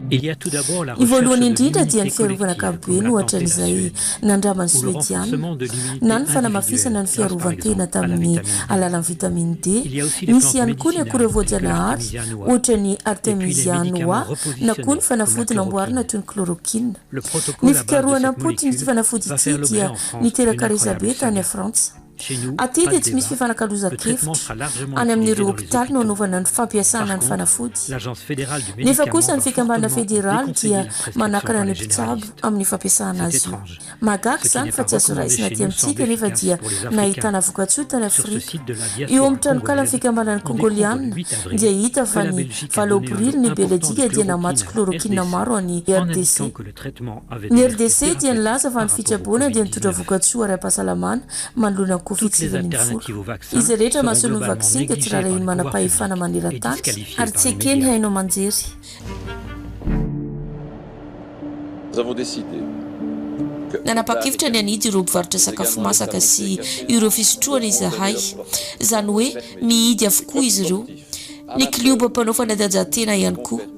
Ny voalohany indrindra dia ny fiarovana ankapobeny ohatra an'izay nandraman'ny Soediana, na ny fanamafisana ny fiarovan-tena tamin'ny alalan'ny vitamine D. Misy ihany koa ny akora voajanahary ohatra ny Artemisia annua na koa ny fanafody namboarina toy ny chloroquine. Ny fikarohana am-potony ity fanafody ity dia niteraka resabe tany Frantsa. Aty dia tsy misy fifanakalozan-kevitra. Any amin'ireo hopitaly no anaovana ny fampiasana ny fanafody. Nefa kosa ny fikambanana federaly dia manakana ny mpitsabo amin'ny fampiasana azy io. Mahagaga izany fa tsy azo raisina aty amintsika nefa dia nahitana vokatsoa tany Afrika. Eo amin'ny tranokalan'ny fikambanana kongoliana dia hita fa ny 8 aobrily ny Belejika dia namatsy chloroquine maro an'i RDC. Ny RDC dia nilaza fa ny fitsaboana dia nitondra vokatsoa ara-pahasalamana manoloana ny Covid 19. Izay rehetra mahasolo ny vaksiny dia tsy rarahian'ny manam-pahefana maneran-tany ary tsy ekeny haino aman-jery. Nanapa-kevitra ny hanidy ireo mpivarotra sakafo masaka sy ireo fisotroana izahay. Izany hoe mihidy avokoa izy ireo. Ny klioba mpanao fanatanjahantena ihany koa.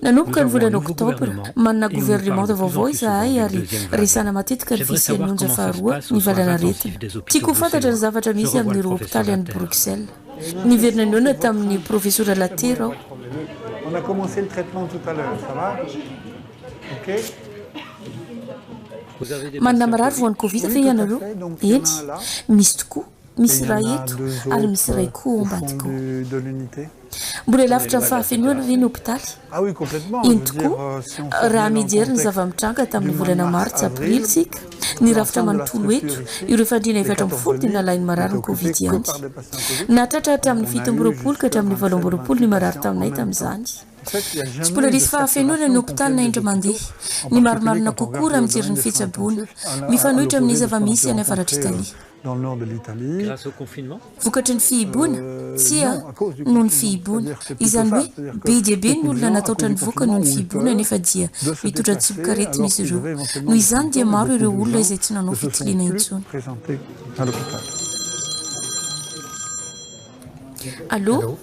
Nanomboka ny volana oktobra, manana governemanta vaovao izahay ary resahana matetika ny fisian'ny onja faharoa ny valanaretina. Tiako ho fantatra ny zavatra misy amin'ireo hopitaly any Bruxelles. Niverina nihaona tamin'ny Profesora Later aho. Manana marary voan'ny Covid ve ianareo? Eny, misy tokoa. Misy iray eto ary misy iray koa ao ambadika ao. Mbola lavitra ny fahafenoana ve ny hopitaly? Eny tokoa, raha mijery ny zava-mitranga tamin'ny volana martsa aprily isika, ny rafitra manontolo eto, ireo fandriana 14 dia nalain'ny mararin'ny Covid ihany. Nahatratra hatramin'ny 27 ka hatramin'ny 28 ny marary taminay tamin'izany. Tsy mbola nisy fahafenoana ny hopitaly na indray mandeha. Ny marimarina kokoa raha mijery ny fitsaboana, mifanohitra amin'ny zava-misy any avaratr'Italia. Vokatry ny fihiboana? Tsia, noho ny fihiboana. Izany hoe, be dia be ny olona nataotra nivoaka noho ny fihiboana nefa dia mitondra tsimokaretina izy ireo. Noho izany dia maro ireo olona izay tsy nanao fitiliana intsony. Allô?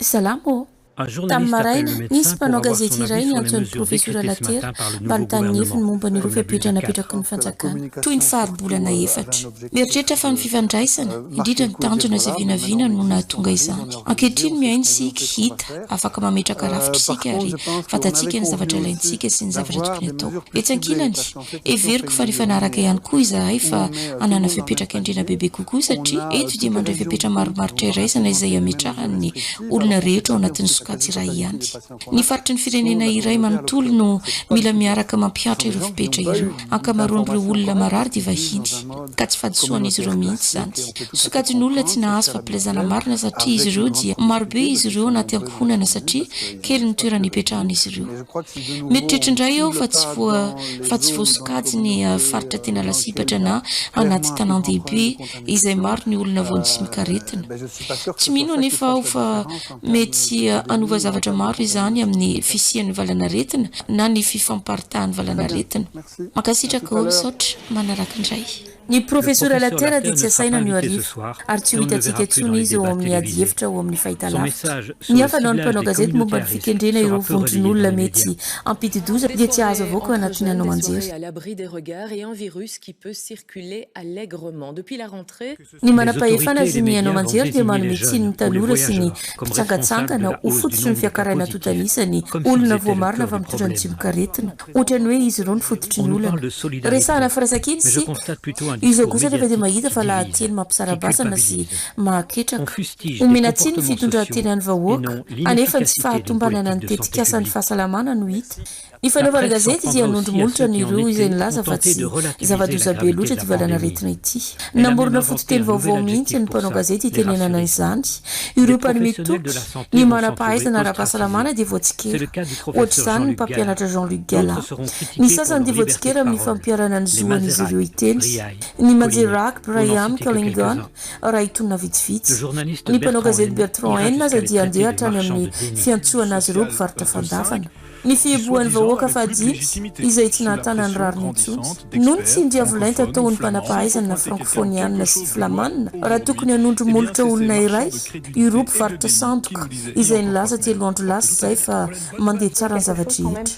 Salama ô! Tamin'ny maraina, nisy mpanao gazety iray niantso an'ny Profesora Latera mba hanontany ny heviny momba an'ireo fepetra napetraky ny fanjakana, toy ny faribolana efatra. Mieritreritra fa ny fifandraisana, indrindra ny tanjona izay vinavina no nahatonga izany. Ankehitriny mihaino isika, hita, afaka mametraka rafitra isika ary fantatsika ny zavatra ilaintsika sy ny zavatra tokony hatao. Etsy ankilany, heveriko fa nifanaraka ihany koa izahay fa hanana fepetra kendrena bebe kokoa satria eto dia mandray fepetra marimaritra iraisana izay ametrahany ny olona rehetra ao anatin'ny sokajy iray ihany. Ny faritry ny firenena iray manontolo no mila miaraka mampihatra ireo fepetra ireo. Ankamaroan'ireo olona marary dia vahiny, ka tsy fahadisoan'izy ireo mihitsy izany. Sokajin'olona tsy nahazo fampilazana marina satria izy ireo dia marobe izy ireo anaty ankohonana satria kely ny toerana ipetrahan'izy ireo. Mieritreritra indray aho fa tsy voa fa tsy voasokajy ny faritra tena lasibatra na anaty tanàn-dehibe izay maro ny olona vao nisimokaretina. Tsy mino anefa aho fa Mety hanova zavatra maro izany amin'ny fisian'ny valanaretina na ny fifamparitahan'ny valanaretina. Mankasitraka ô, misaotra manaraka indray. Ny Profesora Latera dia tsy asaina anio hariva, ary tsy ho hitantsika intsony izy eo amin'ny ady hevitra ao amin'ny fahitalavitra. Ny hafa nao ny mpanao gazety momba ny fikendrena ireo vondron'olona mety hampidi-doza dia tsy azo avoaka ao anatin'ny haino aman-jery. Ny manam-pahefana sy ny haino aman-jery dia manome tsiny ny tanora sy ny mpitsangantsangana ho fototry ny fiakarana antontan'isa ny olona voamarina fa mitondra ny tsimokaretina. Ohatran'ny hoe izy ireo no fototry ny olana. Resahana firaisankina isika. Izao kosa anefa dia mahita fa lahateny mampisara-bazana sy mahaketraka. Omena tsiny ny fitondran-tenan'ny vahoaka, anefa ny tsy fahatombanana ny tetikasan'ny fahasalamana no hita. Ny fanaovana gazety dia hanondro molotra an'ireo izay nilaza fa tsy zava-doza be loatra ity valanaretina ity. Namorona fototeny vaovao mihitsy ny mpanao gazety hitenenana izany. Ireo mpanome toky, ny manam-pahaizana ara-pahasalamana dia voatsikera. Ohatr'izany ny mpampianatra Jean-Luc Gala. Ny sasany dia voatsikera amin'ny fampiharana ny zo an'izy ireo hiteny. Ny Majerak, Braham, Cullingham, raha hitonona vitsivitsy. Ny mpanao gazety Bertrand Haine aza dia handeha hatrany amin'ny fiantsoana azy ireo mpivarotra fandavana. Ny fihibohan'ny vahoaka fahadimy izay tsy nahatana ny rariny intsony. Noho ny tsindry avo lenta ataon'ny mpanam-pahaizana na frankofonianina sy flamana raha tokony hanondro molotra olona iray, ireo mpivarotra sandoka izay nilaza telo andro lasa izay fa mandeha tsara ny zava-drehetra.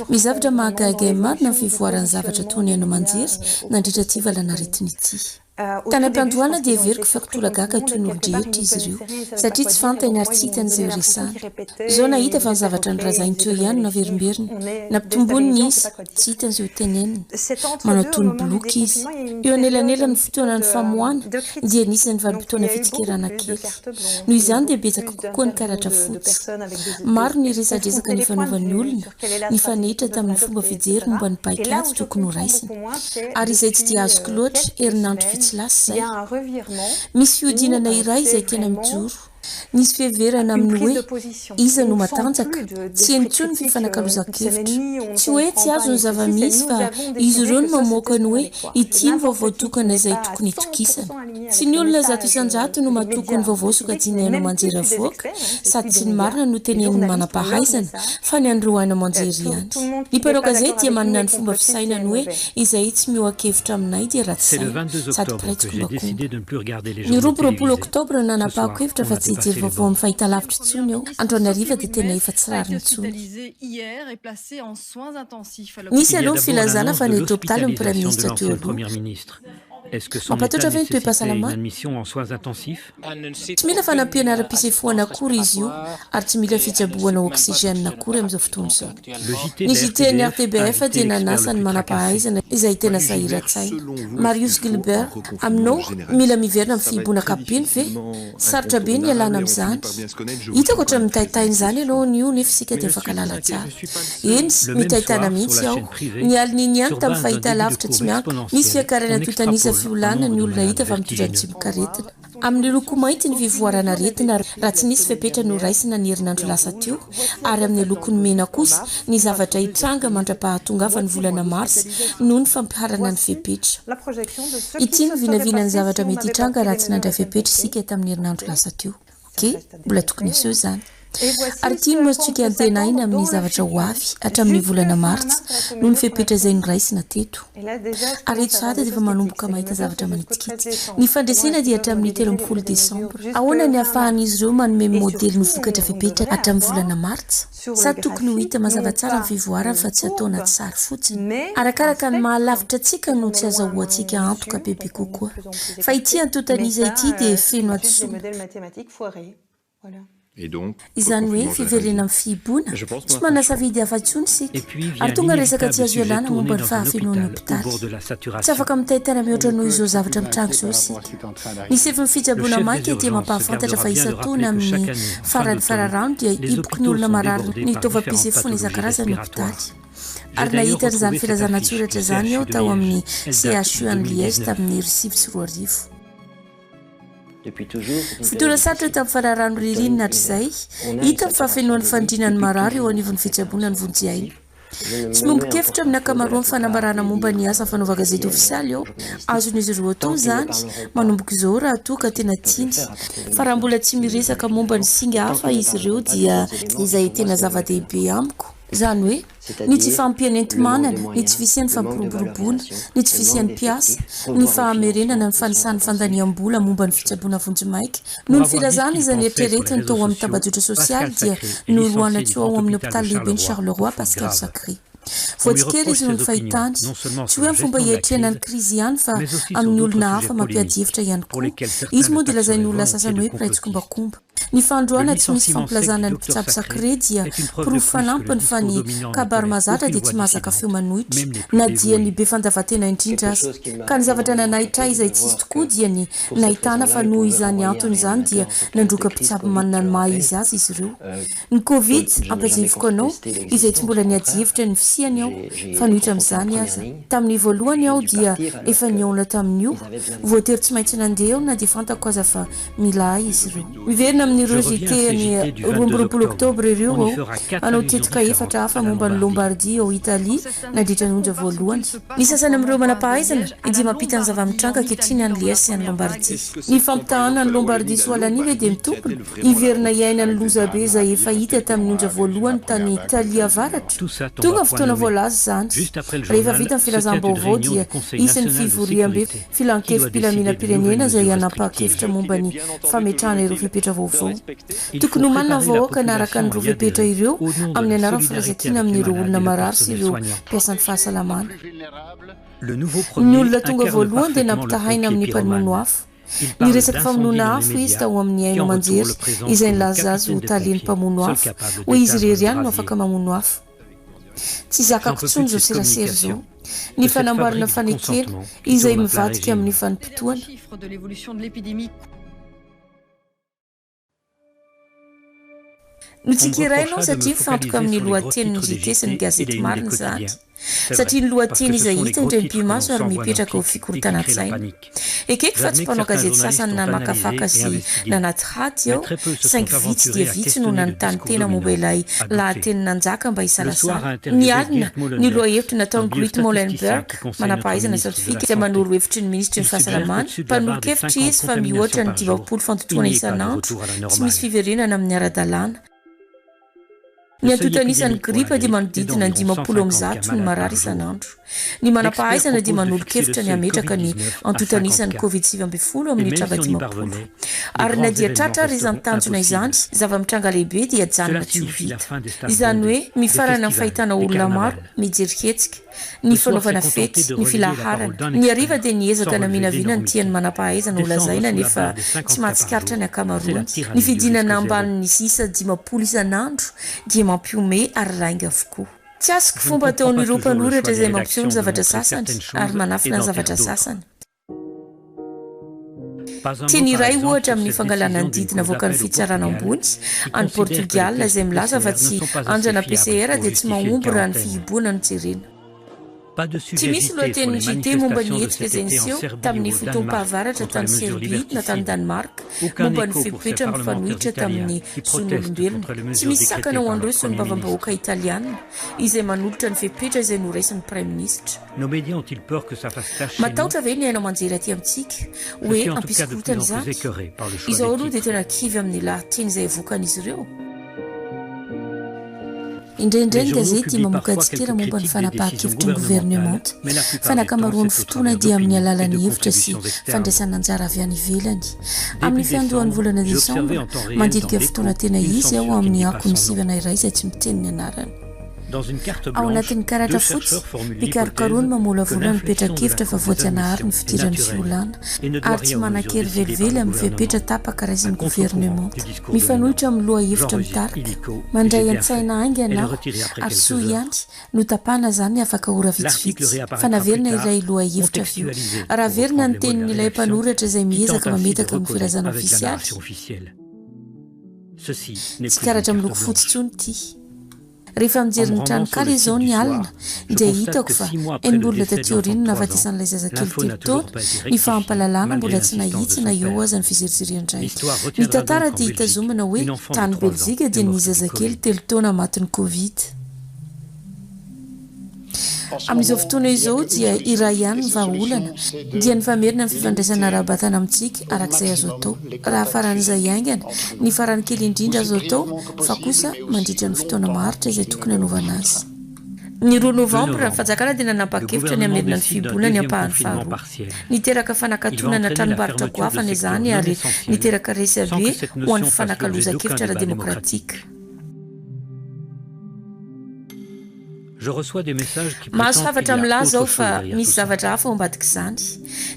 Misy zavatra mahagaga ahy marina ny fivoaran'ny zavatra toa ny haino aman-jery nandritra ity valanaretina ity. Tany am-piandohana dia heveriko fa kitolagaga toy ny olon-drehetra izy ireo, satria tsy fantany ary tsy hitany izay horesahana. Izao nahita fa ny zavatra nolazainy teo ihany no naverimberiny. Nampitomboiny ny isa, tsy hitany izay hotenenina. Manao toy ny boloky izy. Eo anelanelan'ny fotoanan'ny famoahana dia nisy ny vanim-potoana fitsikerana kely. Noho izany dia betsaka kokoa ny karatra fotsy. Maro ny resadresaka nifanaovan'ny olona nifanehitra tamin'ny fomba fijery momba ny paikady tokony horaisina, ary izay tsy dia azoko loatra, herinandro vitsy lasa izay. Misy fihodinana iray izay tena mijoro. Nisy fiheverana amin'ny hoe iza no matanjaka, tsy heno intsony ny fifanakalozan-kevitra. Tsy hoe tsy azo ny zava-misy fa izy ireo no mamoaka ny hoe ity ny vaovao tokana izay tokony hitokisana. Tsy ny olona 100% no matoky ny vaovao sokajian'ny haino aman-jery avoaka, sady tsy ny marina no tenenin'ny manam-pahaizana, fa ny an'ireo haino aman-jery ihany. Ny mpanao gazety dia manana ny fomba fisainany hoe izay tsy mihoa-kevitra aminay dia ratsy saina, sady mpiray tsikombakomba. Ny 22 oktobra no nanapahako hevitra fa tsy hijery vaovao amin'ny fahitalavitra intsony aho. Androany hariva dia tena efa tsy rariny intsony. Nisy aloha ny filazana fa nety hopitaly ny praiminisitra teo aloha. Mampatahotra ve ny toe-pahasalamana? Tsy mila fanampiana ara-pisefoana akory izy io ary tsy mila fitsaboana oxygène akory amin'izao fotoana izao. Ny JT-n'ny RTBF dia nanasa ny manam-pahaizana izay tena sahiran-tsaina. Marius Gilbert, Aminao, mila miverina amin'ny fihiboana ankapobeny ve? Sarotra be ny hialana amin'izany. Hitako ohatran'ny mitaintaina izany ianao anio nefa isika dia mifankahalala tsara. Eny, mitaintaina mihitsy aho. Ny alin'iny ihany tamin'ny fahitalavitra tsy miankina, nisy fiakarana antontan'isa fiolana ny olona hita fa mitondra ny tsimokaretina. Amin'ny loko mainty ny fivoaran'aretina raha tsy nisy fepetra noraisina ny herinandro lasa teo ary amin'ny lokony mena kosa ny zavatra hitranga mandra-pahatongavan'ny volana marsa noho ny fampiharana ny fepetra. Ity no vinavinan'ny zavatra mety hitranga raha tsy nandray fepetra isika tamin'ny herinandro lasa teo. Ok, mbola tokony aseho izany. Ary ity no azontsika antenaina amin'ny zavatra ho avy hatramin'ny volana martsa noho ny fepetra izay noraisina teto. Ary eto sahady dia efa manomboka mahita zavatra manitikitika. Ny fandresena dia hatramin'ny 13 desambra. Ahoana ny ahafahan'izy ireo manome modely ny vokatra fepetra hatramin'ny volana martsa? Sa tokony ho hita mazava tsara ny fivoarany fa tsy atao anaty sary fotsiny? Arakaraka ny maha lavitra antsika no tsy azahoantsika antoka bebe kokoa. Fa ity antontan'isa ity dia feno hadisoana. Izany hoe fiverenana amin'ny fihiboana, tsy manana safidy hafa intsony isika. Ary tonga ny resaka tsy azo ialana momba ny fahafenoan'ny hopitaly. Tsy afaka mitaintaina mihoatra noho izao zavatra mitranga izao isika. Ny sefon'ny fitsaboana maika dia mampahafantatra fa isan-taona amin'ny faran'ny fararano dia hipoky ny olona marary ny taovam-pisefoana isan-karazany ny hopitaly. Ary nahita an'izany filazana an-tsoratra izany aho tao amin'ny CHU any Liège tamin'ny 2009. Fotoana sarotra tamin'ny fararano ririnina hatrizay, hita ny fahafenoan'ny fandriana ny marary eo anivon'ny fitsaboana ny vonjy aina. Tsy miombon-kevitra amin'ny ankamaroan'ny fanambarana momba ny asa fanaovan-gazety ofisialy aho. Azon'izy ireo atao izany manomboka izao raha toa ka tena tiany. Fa raha mbola tsy miresaka momba ny singa hafa izy ireo dia izay tena zava-dehibe amiko, Izany hoe, ny tsy fahampian'ny enti-manana, ny tsy fisian'ny fampiroboroboana, ny tsy fisian'ny mpiasa, ny fahamerenana ny fanisan'ny fandaniam-bola momba ny fitsaboana vonjimaika. Noho ny filazana izay neritreretiny tao amin'ny tambajotra sosialy dia noroahana tsy ho ao amin'ny hopitaly lehiben'i Charleroi Pascal Sacré. Voatsikera izy noho ny fahitany, tsy hoe amin'ny fomba hiatrehana ny krizy ihany fa amin'ny olona hafa mampiady hevitra ihany koa. Izy moa dia lazain'ny olona sasany hoe mpiray tsikombakomba. Ny fandroana tsy misy fampilazana ny mpitsabo sacré dia porofo fanampiny fa ny kabary mahazatra dia tsy mahazaka feo manohitra, na dia ny be fandavan-tena indrindra aza. Ka ny zavatra nanaitra ahy izay tsy izy tokoa dia ny nahitana fa noho izany antony izany dia nandroaka mpitsabo manana ny maha izy azy izy ireo. Ny Covid, ampahatsiahiviko anao, izay tsy mbola niady hevitra ny fisiany aho, fanohitra amin'izany aza. Tamin'ny voalohany aho dia efa nihaona tamin'io, voatery tsy maintsy nandeha aho na dia fantako aza fa Mila ahy izy ireo. Miverina amin'ireo JT ny 22 oktobra ireo aho, hanao tetika efatra hafa momba an'i Lombardie ao Italia nandritra ny onja voalohany. Ny sasany amin'ireo manam-pahaizana dia mampita ny zava-mitranga ankehitriny any Liège sy any Lombardie. Ny fampitahana an'i Lombardie sy Wallonie ve dia mitombina? Hiverina hiaina ny lozabe izay efa hita tamin'ny onja voalohany tany Italia Avaratra? Tonga ny fotoana voalaza izany. Rehefa vita ny filazam-baovao dia hisy ny fivoriambe. Filankevi-pilaminam-pirenena izay hanapahan-kevitra momba ny fametrahana ireo fepetra vaovao. Tokony homanina ny vahoaka hanaraka an'ireo fepetra ireo amin'ny anaran'ny firaisankina amin'ireo olona marary sy ireo mpiasan'ny fahasalamana. Ny olona tonga voalohany dia nampitahaina amin'ny mpamono afo. Niresaka famonoana afo izy tao amin'ny haino aman-jery izay nilaza azy ho talen'ny mpamono afo, hoy izy irery ihany no afaka mamono afo. Tsy zakako intsony izao serasera izao. Ny fanamboarana fanekena izay mivadika amin'ny vanim-potoana. Notsikeraina aho satria mifantoka amin'ny lohatenin'ny JT sy ny gazety marina izany. Satria ny lohateny izay hita indray mipi-maso ary mipetraka ho fikorontanan-tsaina. Ekeko fa tsy mpanao gazety sasany namakafaka sy nanadihady aho, saingy vitsy dia vitsy no nanontany tena momba ilay lahateny nanjaka mba hisalasala. Ny alina, ny lohahevitra nataon'i Gruit Molenberg, manampahaizana siantifika izay manoro hevitry ny minisitry ny fahasalamana, mpanolo-kevitra izy fa mihoatra ny 50 fandotoana isan'andro tsy misy fiverenana amin'ny ara-dalàna. Ny antontan'isan'ny gripa dia manodidina ny 150 ny marary isan'andro. Ny manam-pahaizana dia manolo-kevitra ny hametraka ny antontan'isan'ny Covid 19 amin'ny tranga 50. Ary na dia tratra ary izany tanjona izany, zava-mitranga lehibe dia hijanona tsy ho vita. Izany hoe mifarana amin'ny fahitana olona maro mijery hetsika. ny fanaovana fety, ny filaharana. Ny hariva dia niezaka naminavina ny tian'ny manam-pahaizana ho lazaina nefa tsy mahatsikaritra ny ankamaroany. Ny fidinana ambanin'ny isa 50 isan'andro dia mampihomehy ary lainga avokoa. Tsy azoko fomba ataon'ireo mpanoratra izay mampiseho ny zavatra sasany ary manafina ny zavatra sasany. Teny iray ohatra amin'ny fangalana ny didy navoakan'ny fitsarana ambony any Portugal izay milaza fa tsy andrana PCR dia tsy mahomby raha ny fihibohana no jerena. Tsy misy lohatenin'ny JT momba ny hetsika izay niseho tamin'ny fotoam-pahavaratra tany Serbia na tany Danemark momba ny fepetra mifanohitra tamin'ny zon'olombelona. Tsy misy sakana ho an'ireo solombavambahoaka italiana izay manolotra ny fepetra izay noraisin'ny praiminisitra. Matahotra ve ny haino aman-jery aty amintsika hoe hampisy korontana izany? Izao aloha dia tena kivy amin'ny lahateny izay avoakan'izy ireo. Indraindray ny gazety mamoaka tsikera momba ny fanapahan-kevitry ny governemanta, fa ny ankamaroan'ny fotoana dia amin'ny alalan'ny hevitra sy fandraisana anjara avy any ivelany. Amin'ny fiandohan'ny volana Desambra, mandinika fotoana tena izy aho amin'ny akon'ny sivana iray izay tsy miteny ny anarany. Ao anatin'ny karatra fotsy, mpikaroka roa no mamolavola ny petra-kevitra fa voajanahary ny fidiran'ny fiolana ary tsy manan-kery velively amin'ny fepetra tapaka raisin'ny governemanta. Mifanohitra amin'ny lohahevitra mitarika, mandray an-tsaina haingana aho ary soa ihany, notapahana izany afaka ora vitsivitsy, fa naverina ilay lohahevitra avy eo. Raha averina ny tenin'ilay mpanoratra izay miezaka mametaka amin'ny filazana ofisialy, tsy karatra miloko fotsy intsony ity. Rehefa mijery ny tranonkala izao ny alina dia hitako fa enim-bolona taty aoriana ny nahafatesan'ilay zazakely telo taona, ny fahampalalana mbola tsy nahitsy na eo aza ny fizirizirian-dray. Ny tantara dia hitazomana hoe tany Belzika dia nisy zazakely telo taona matin'ny Covid. Amin'izao fotoana izao dia iray ihany ny vahaolana, dia ny famerina ny fifandraisana ara-batana amintsika araka izay azo atao, raha faran'izay haingana, ny farany kely indrindra azo atao, fa kosa mandritra ny fotoana maharitra izay tokony hanaovana azy. Ny roa novambra, ny fanjakana dia nanapa-kevitra ny hamerina ny fihiboana ny ampahany faharoa. Niteraka fanakatonana tranombarotra goavana izany ary niteraka resabe ho an'ny fifanakalozan-kevitra ara-demokratika. Mahazo hafatra milaza aho fa misy zavatra hafa ao ambadik'izany.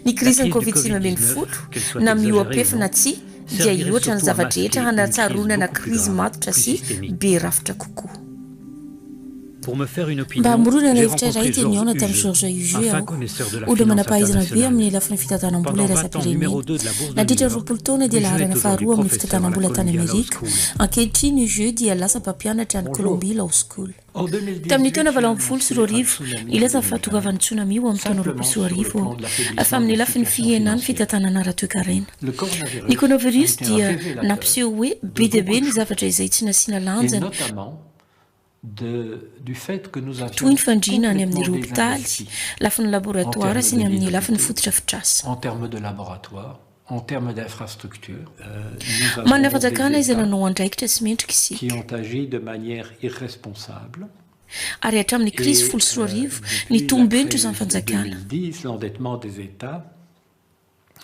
Ny krizin'ny Covid 19, na mihoa-pefy na tsia, dia hihoatra ny zava-drehetra hanatsaronana krizy matotra sy be rafitra kokoa. Mba hamoronana hevitra iray dia nihaona tamin'i Georges Huget aho, olona manam-pahaizana be amin'ny lafiny fitantanam-bola iraisam-pirenena. Nandritra ny 20 taona dia laharana faharoa amin'ny fitantanam-bola tany Amerika. Ankehitriny Huget dia lasa mpampianatra any Columbia Law School. Tamin'ny taona 2018, nilaza ny fahatongavan'ny tsunami ho amin'ny taona 2020 aho, fa amin'ny lafiny fihenan'ny fitantanana ara-toekarena. Ny coronavirus dia nampiseho hoe be dia be ny zavatra izay tsy nasiana lanjany, toy ny fandriana any amin'ireo hopitaly, lafiny laboratoara sy ny amin'ny lafiny fotodrafitrasa. En termes d'infrastructure, nous avons Manana des fanjakana izay États nanao andraikitra sy mendrika qui isika. ont agi de manière irresponsable Ary hatramin'ny krizy et 2010, depuis la nitombo be ny trosan'ny crise de fanjakana. 2010, l'endettement des États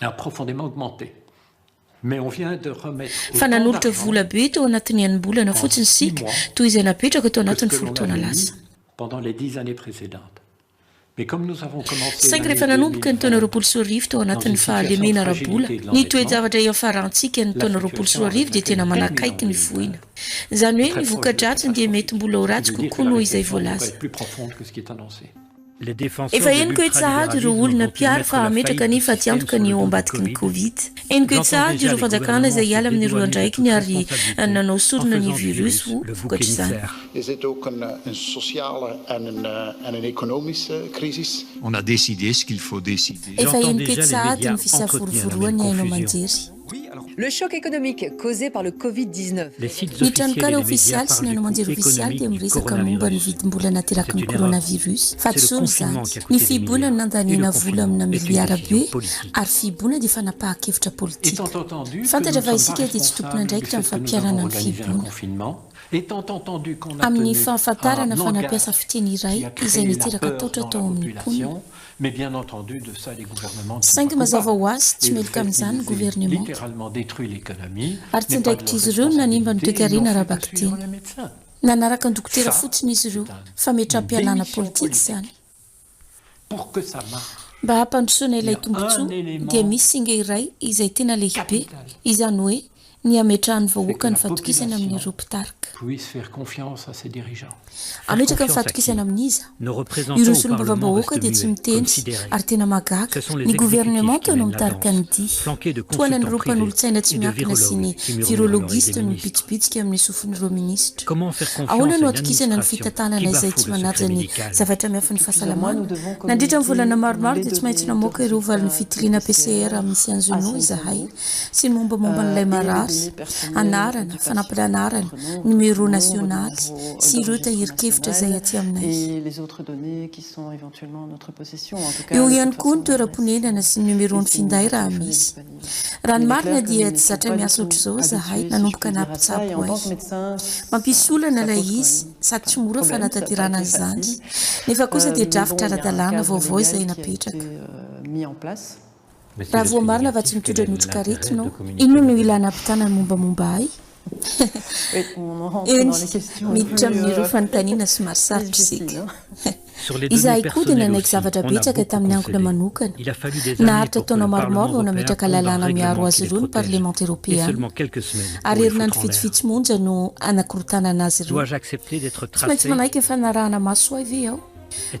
a profondément augmenté. Mais on vient de remettre Fa autant nanolotra d'argent vola be tao anatin'ny enim-bolana en fotsiny six isika mois toy izay napetraka tao que ce anatin'ny que folo l'on taona avait lasa. mis pendant les 10 années précédentes. Mais comme nous avons commencé Saingy l'année rehefa nanomboka ny taona 2020 2020 tao dans anatin'ny une situation de fahalemena ara-bola, fragilité de ny l'endettement, toe-javatra hiafarantsika ny la taona situation 2020 avec dia laquelle tena nous manakaiky terminons ny voina. 2020 Izany est hoe très ny proche de la voka-dratsiny dia mety catastrophe. mbola ho Ce qui ratsy veut dire que kokoa la noho izay récession pourrait voalaza. être plus profonde que ce qui est annoncé. Efa henoko etsy sahady ireo olona mpiaro fa hametraka ny fatiantoka ny eo ambadiky ny Covid. Henoko etsy sahady ireo fanjakana izay hiala amin'ireo andraikiny ary nanao sorona ny virus ho vokatr'izany. Is dit ook een, een sociale en een, en een economische crisis? On a décidé ce qu'il faut décider. Efa henoko etsy sahady ny fisavorovoroan'ny haino aman-jery. Le choc économique causé par le Covid-19. Ny tranonkala ofisialy sy ny haino aman-jery ofisialy dia miresaka momba ny vidim-bola nateraky ny coronavirus. Fahadisoana izany. Ny fihiboana no nandaniana vola amina miliara be ary fihiboana dia fanapahan-kevitra politika. Étant entendu que Fantatra nous ne fa sommes pas isika dia tsy responsables du tompon'andraikitra fait amin'ny que nous avons fampiharana ny organisé un fihiboana. confinement, étant entendu qu'on a Amin'ny tenu un fahafantarana fa nampiasa langage fiteny iray qui a izay créé la niteraka peur tahotra dans la tao amin'ny mponina. population, mais bien entendu de ça les gouvernements ne sont Saingy pas mazava coupables. ho azy, tsy Et le meloka fait amin'izany ny qu'ils aient governemanta. littéralement détruit l'économie Ary tsy n'est pas de leur andraikitr'izy ireo ny nanimba ny responsabilité, ils n'ont toekarena fait que suivre ara-bakiteny. les médecins. Nanaraka ny dokotera Ça, fotsiny izy ireo, c'est un, une fametraham-pialana démission politika izany. politique. Pour que ça marche, Mba hampandrosoana il y ilay a un tombontsoa dia élément misy singa iray izay tena lehibe, capital, izany hoe ny hametrahan'ny c'est que vahoaka ny la fahatokisana amin'ireo population mpitarika. puisse faire confiance à ses dirigeants. Hametraka ny fahatokisana amin'iza? Ireo solombavambahoaka dia tsy miteny ary tena mahagaga, ny governemanta no mitarika ny dia. Tohanan'ireo mpanolotsaina tsy miankina sy ny virologista no mibitsibitsika amin'ny sofin'ireo minisitra. Ahoana no atokisana ny fitantanana izay tsy manaja ny zavatra miafin'ny fahasalamana? Nandritra ny volana maromaro dia tsy maintsy namoaka ireo valin'ny fitiliana PCR amin'ny Sianzeno izahay sy ny mombamomba an'ilay marary. sary, anarana, fanampin'anarana, numéro nasionaly sy ireo tahirin-kevitra izay aty aminay. Eo ihany koa ny toeram-ponenana sy ny numéro-n'ny finday raha misy. Raha ny marina dia tsy zatra miasa ohatr'izao izahay nanomboka naha mpitsabo ahy. Mampisy olana ilay izy sady tsy mora fanatanterahana an'izany nefa kosa dia drafitra ara-dalàna vaovao izay napetraka. Raha voamarina fa tsy mitondra ny otrikaretina aho, inona no ilana hampitana ny mombamomba ahy? Eny, miditra amin'ireo fanontaniana somary sarotra isika. Izahay koa dia nanaiky zavatra betsaka tamin'ny angona manokana. Naharitra taona maromaro vao nametraka lalàna miaro azy ireo ny Parlemanta Eoropeana. Ary herinandro vitsivitsy monja no hanakorontanana azy ireo. Tsy maintsy manaiky ny fanarahana maso ahy ve aho?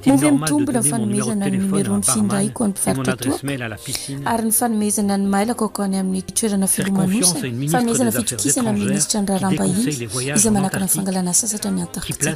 Moa ve mitombina ny fanomezana ny nomeron'ny findaiko an'ny mpivarotra toaka ary ny fanomezana ny mailako any amin'ny toerana filomanosana? Fanomezana fitokisana ny minisitra ny raharaham-bahiny izay manakana ny fangalana sasatra any Antarktika,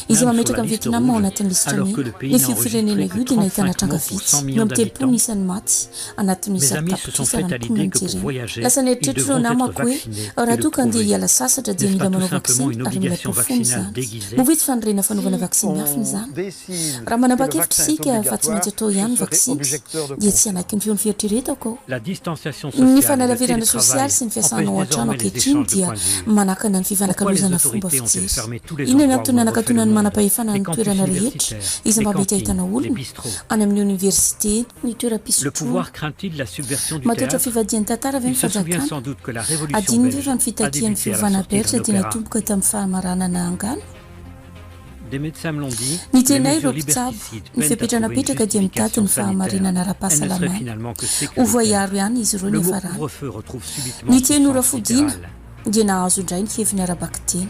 izay mametraka an'i Vietnam ao anatin'ny lisitra mena. Nefa io firenena io dia nahitana tranga vitsy, 32 ny isan'ny maty anatin'ny Mes zato amis se sont tapitrisa raha fait à ny mponina l'idée no que pour jerena. voyager, Lasa ils nieritreritra devront ireo être namako hoe vaccinés et raha le toa ka andeha prouver. hiala sasatra dia N'est-ce mila pas tout manao simplement vaksiny une ary mila obligation porofoina vaccinale izany. déguisée? Moa ve tsy fanerena fanaovana Si vaksiny miafina on izany? décide Raha que le manapa-kevitra vaccin est isika fa tsy obligatoire, maintsy atao je ihany ny serai vaksiny objecteur de dia tsy conscience. hanaiky ny feon'ny fieritreretako aho. La distanciation Ny sociale et le fanalavirana sosialy télétravail sy ny fiasana empêchent ao an-trano désormais les ankehitriny échanges de dia points de vue. manakana ny Pourquoi les fifanakalozana fomba autorités ont-elles fijery. fermé tous les Inona ny endroits où antony l'on refait le nanakatonan'ny monde? manam-pahefana Les ny campus toerana rehetra universitaires, izay les mba mety cantines, ahitana les olona, bistrots. any amin'ny oniversite, ny Le toeram-pisotroana? pouvoir craint-il la subversion du Matahotra théâtre? fivadihan'ny tantara ve Il ny se souvient fanjakana? sans doute que la Révolution Adinony ve belge fa ny a fitakian'ny débuté à la fiovana sortie belge d'un dia opéra. natomboka tamin'ny fahamaranana angano? Des médecins me l'ont dit, Ny les teninay ireo mesures mpitsabo, liberticides ny peinent à fepetra trouver une napetraka dia mitady justification ny sanitaire. fahamarinana Elle ne serait ara-pahasalamana. finalement que Ho sécuritaire. voaiaro ihany izy ireo Le mot niafarany. couvre-feu retrouve subitement Ny son teny sens ora fodiana littéral. dia nahazo indray ny heviny ara-bakiteny.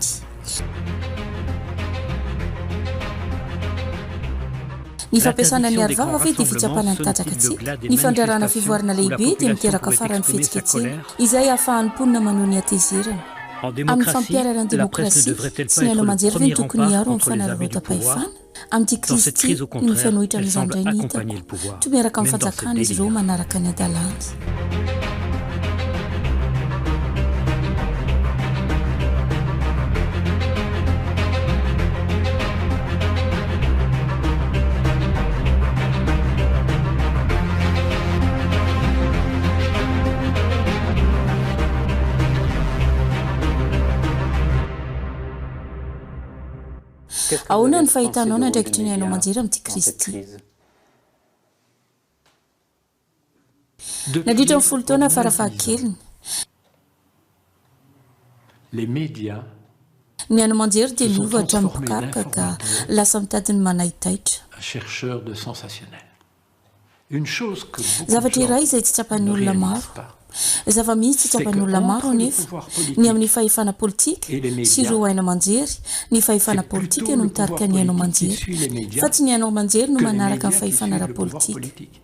Ny fampiasana ny L'interdiction des arovava grands ve dia rassemblements fitsapana ny sonne-t-il le tanjakantsika? glas des Ny fandrarana manifestations fivoarana où la lehibe dia population miteraka pouvait farany exprimer sa fihetsiketsehana colère? izay ahafahan'ny mponina maneho ny hatezerana. En Amin'ny démocratie, fampiharana ny la presse ne demokrasia, devrait-elle tsy pas ny être haino le aman-jery ve no premier tokony rempart hiaro amin'ny contre les abus du pouvoir? fanararaotam-pahefana? Amin'ity Dans krizy cette ity, crise, au ny contraire, mifanohitra elle amin'izany semble indray no hitako. accompagner le pouvoir, Toa miaraka amin'ny même dans ses fanjakana izy ireo délires. manaraka ny hadalany. Ahoana ny fahitanao ny andraikitry ny haino aman-jery amin'ity krizy ity? Nandritra ny Depuis folo au taona moins 10 ans, farafahakeliny, les médias ny haino aman-jery dia se sont niova hatramin'ny transformés mpikaroka ka d'informateurs lasa mitady ny manaitaitra. à chercheurs de sensationnel. Une chose que beaucoup de Zavatra gens iray izay tsy tsapan'ny ne olona réalisent maro. pas, Zava-misy tsy c'est tsapan'ny que olona maro entre le anefa, pouvoir ny amin'ny politique fahefana politika et les sy médias, ireo haino aman-jery, ny fahefana c'est politika plutôt no le pouvoir mitarika ny haino politique qui aman-jery, suit les médias fa tsy ny haino aman-jery no que les manaraka ny médias qui fahefana suivent le pouvoir ara-politika. politique.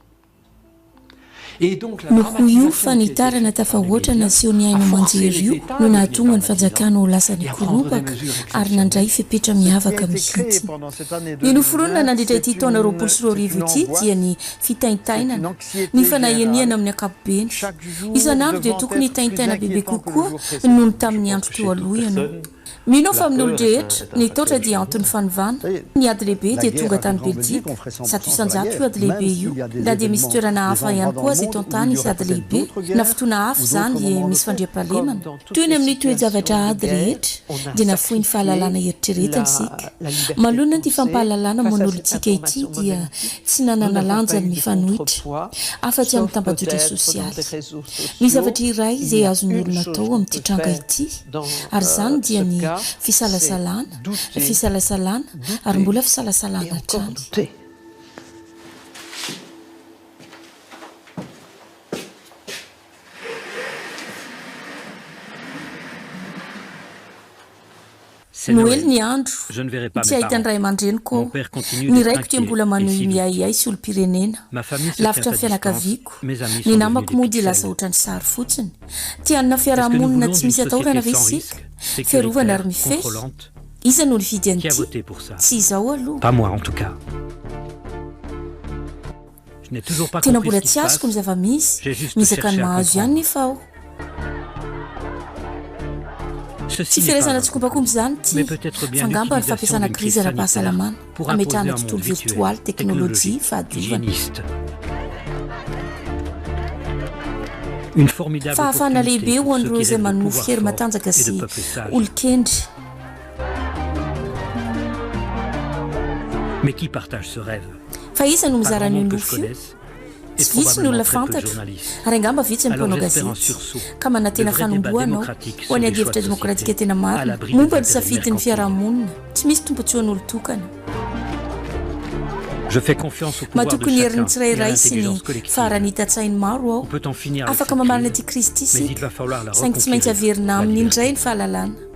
Et donc la Noho io dramatisation qui a été fanitarana faite par les tafahoatra médias nasehon'ny a haino forcé aman-jery les io États no à devenir nahatonga ny dramatisants fanjakana ho lasa et à prendre des nikoropaka mesures ary nandray exceptionnelles. fepetra Ce qui a miavaka été créé mihitsy. pendant cette année Ny noforonina 2020, nandritra c'est ity taona une, 2020 c'est une ity dia ny angoisse, c'est une fitaintainana, ny anxiété fanahianihana générale. amin'ny ankapobeny. Chaque jour Isan'andro dia devant tokony être plus hitaintaina bebe inquiétant que le kokoa jour noho précédent. ny Je tamin'ny pense andro que teo chez toute aloha ianao. personne, Mino aho la fa amin'ny peur est un, olon-drehetra, est un ny tahotra facteur de dia anton'ny changement. fanovana. Ça y est, Ny ady lehibe la dia guerre tonga a tany vu qu'en Belgique, Belzika. on ferait Zato 100% sur la isan-jato io guerre, ady lehibe même io. s'il y a des Na dia misy événements, toerana des hafa ihany endroits dans koa le aza eto monde où an-tany il y hisy aurait ady peut-être lehibe, d'autres na guerres fotoana hafa ou izany d'autres dia moments de misy paix. fandriampahalemana. Comme dans toutes Toy ny les amin'ny toe-javatra situations de ady guerre, rehetra, on a dia nafoy ny sacrifié fahalalana eritreretana la, isika. la liberté de Manoloana ity penser fampahalalana face à cette monolithika ity information dia monolithique. tsy Nous nanana n'avons pas lanjany eu de mifanohitra, contrepoids, afa-tsy amin'ny sauf tambajotra peut-être dans sosialy. des réseaux Misy sociaux. zavatra iray Il izay y a azon'ny une olona chose atao qu'on amin'ity peut tranga faire ity, dans ary izany ce dia ny cas, c'est fisalasalana, douter, fisalasalana ary douter mbola et fisalasalana encore hatrany. douter. C'est Noely Noël. ny andro, Je ne verrai pas tsy mes hahita ny parents. ray aman-dreniko Mon aho. père continue Ny d'être raiko dia inquiet mbola et manohy s'y doute. miahiahy sy olom-pirenena. Ma famille se Lavitra tient ny à distance, fianakaviako. mes amis Ny sont devenus namako des moa dia lasa pixels. ohatran'ny sary fotsiny. Te hanana Est-ce que nous fiarahamonina voulons tsy d'une misy atahorana société ve sans isika? risque, Fiarovana ary sécuritaire, mifehy? contrôlante? Iza no nifidy Qui a an'ity? voté pour ça? Tsy izaho aloha. Pas moi en tout cas. Je n'ai toujours pas Tena compris mbola ce qui tsy se azoko ny passe. zava-misy. J'ai juste Miezaka ny cherché à mahazo ihany comprendre. nefa aho. Tsy firaisana tsikombakomba izany ity, fa angamba ny fampiasana krizy ara-pahasalamana hametrahana tontolo virtoaly, teknolojia, fahadiovana. Fahafahana lehibe ho an'ireo izay manonofy hery matanjaka sy olon-kendry. Fa iza no mizara an'io nofy io? Tsy vitsy ny olona fantatro, ary angamba vitsy ny mpanao gazety, ka manantena fanombohana aho ho an'ny adihevitra demokratika tena marina momba ny safidin'ny fiarahamonina, tsy misy tombontsoan'olon-tokana. Matoky ny herin'ny tsirairay sy ny faharanitan-tsain'ny maro aho. Afaka mamarana ity krizy ity isika, saingy tsy maintsy averina aminy indray ny fahalalana.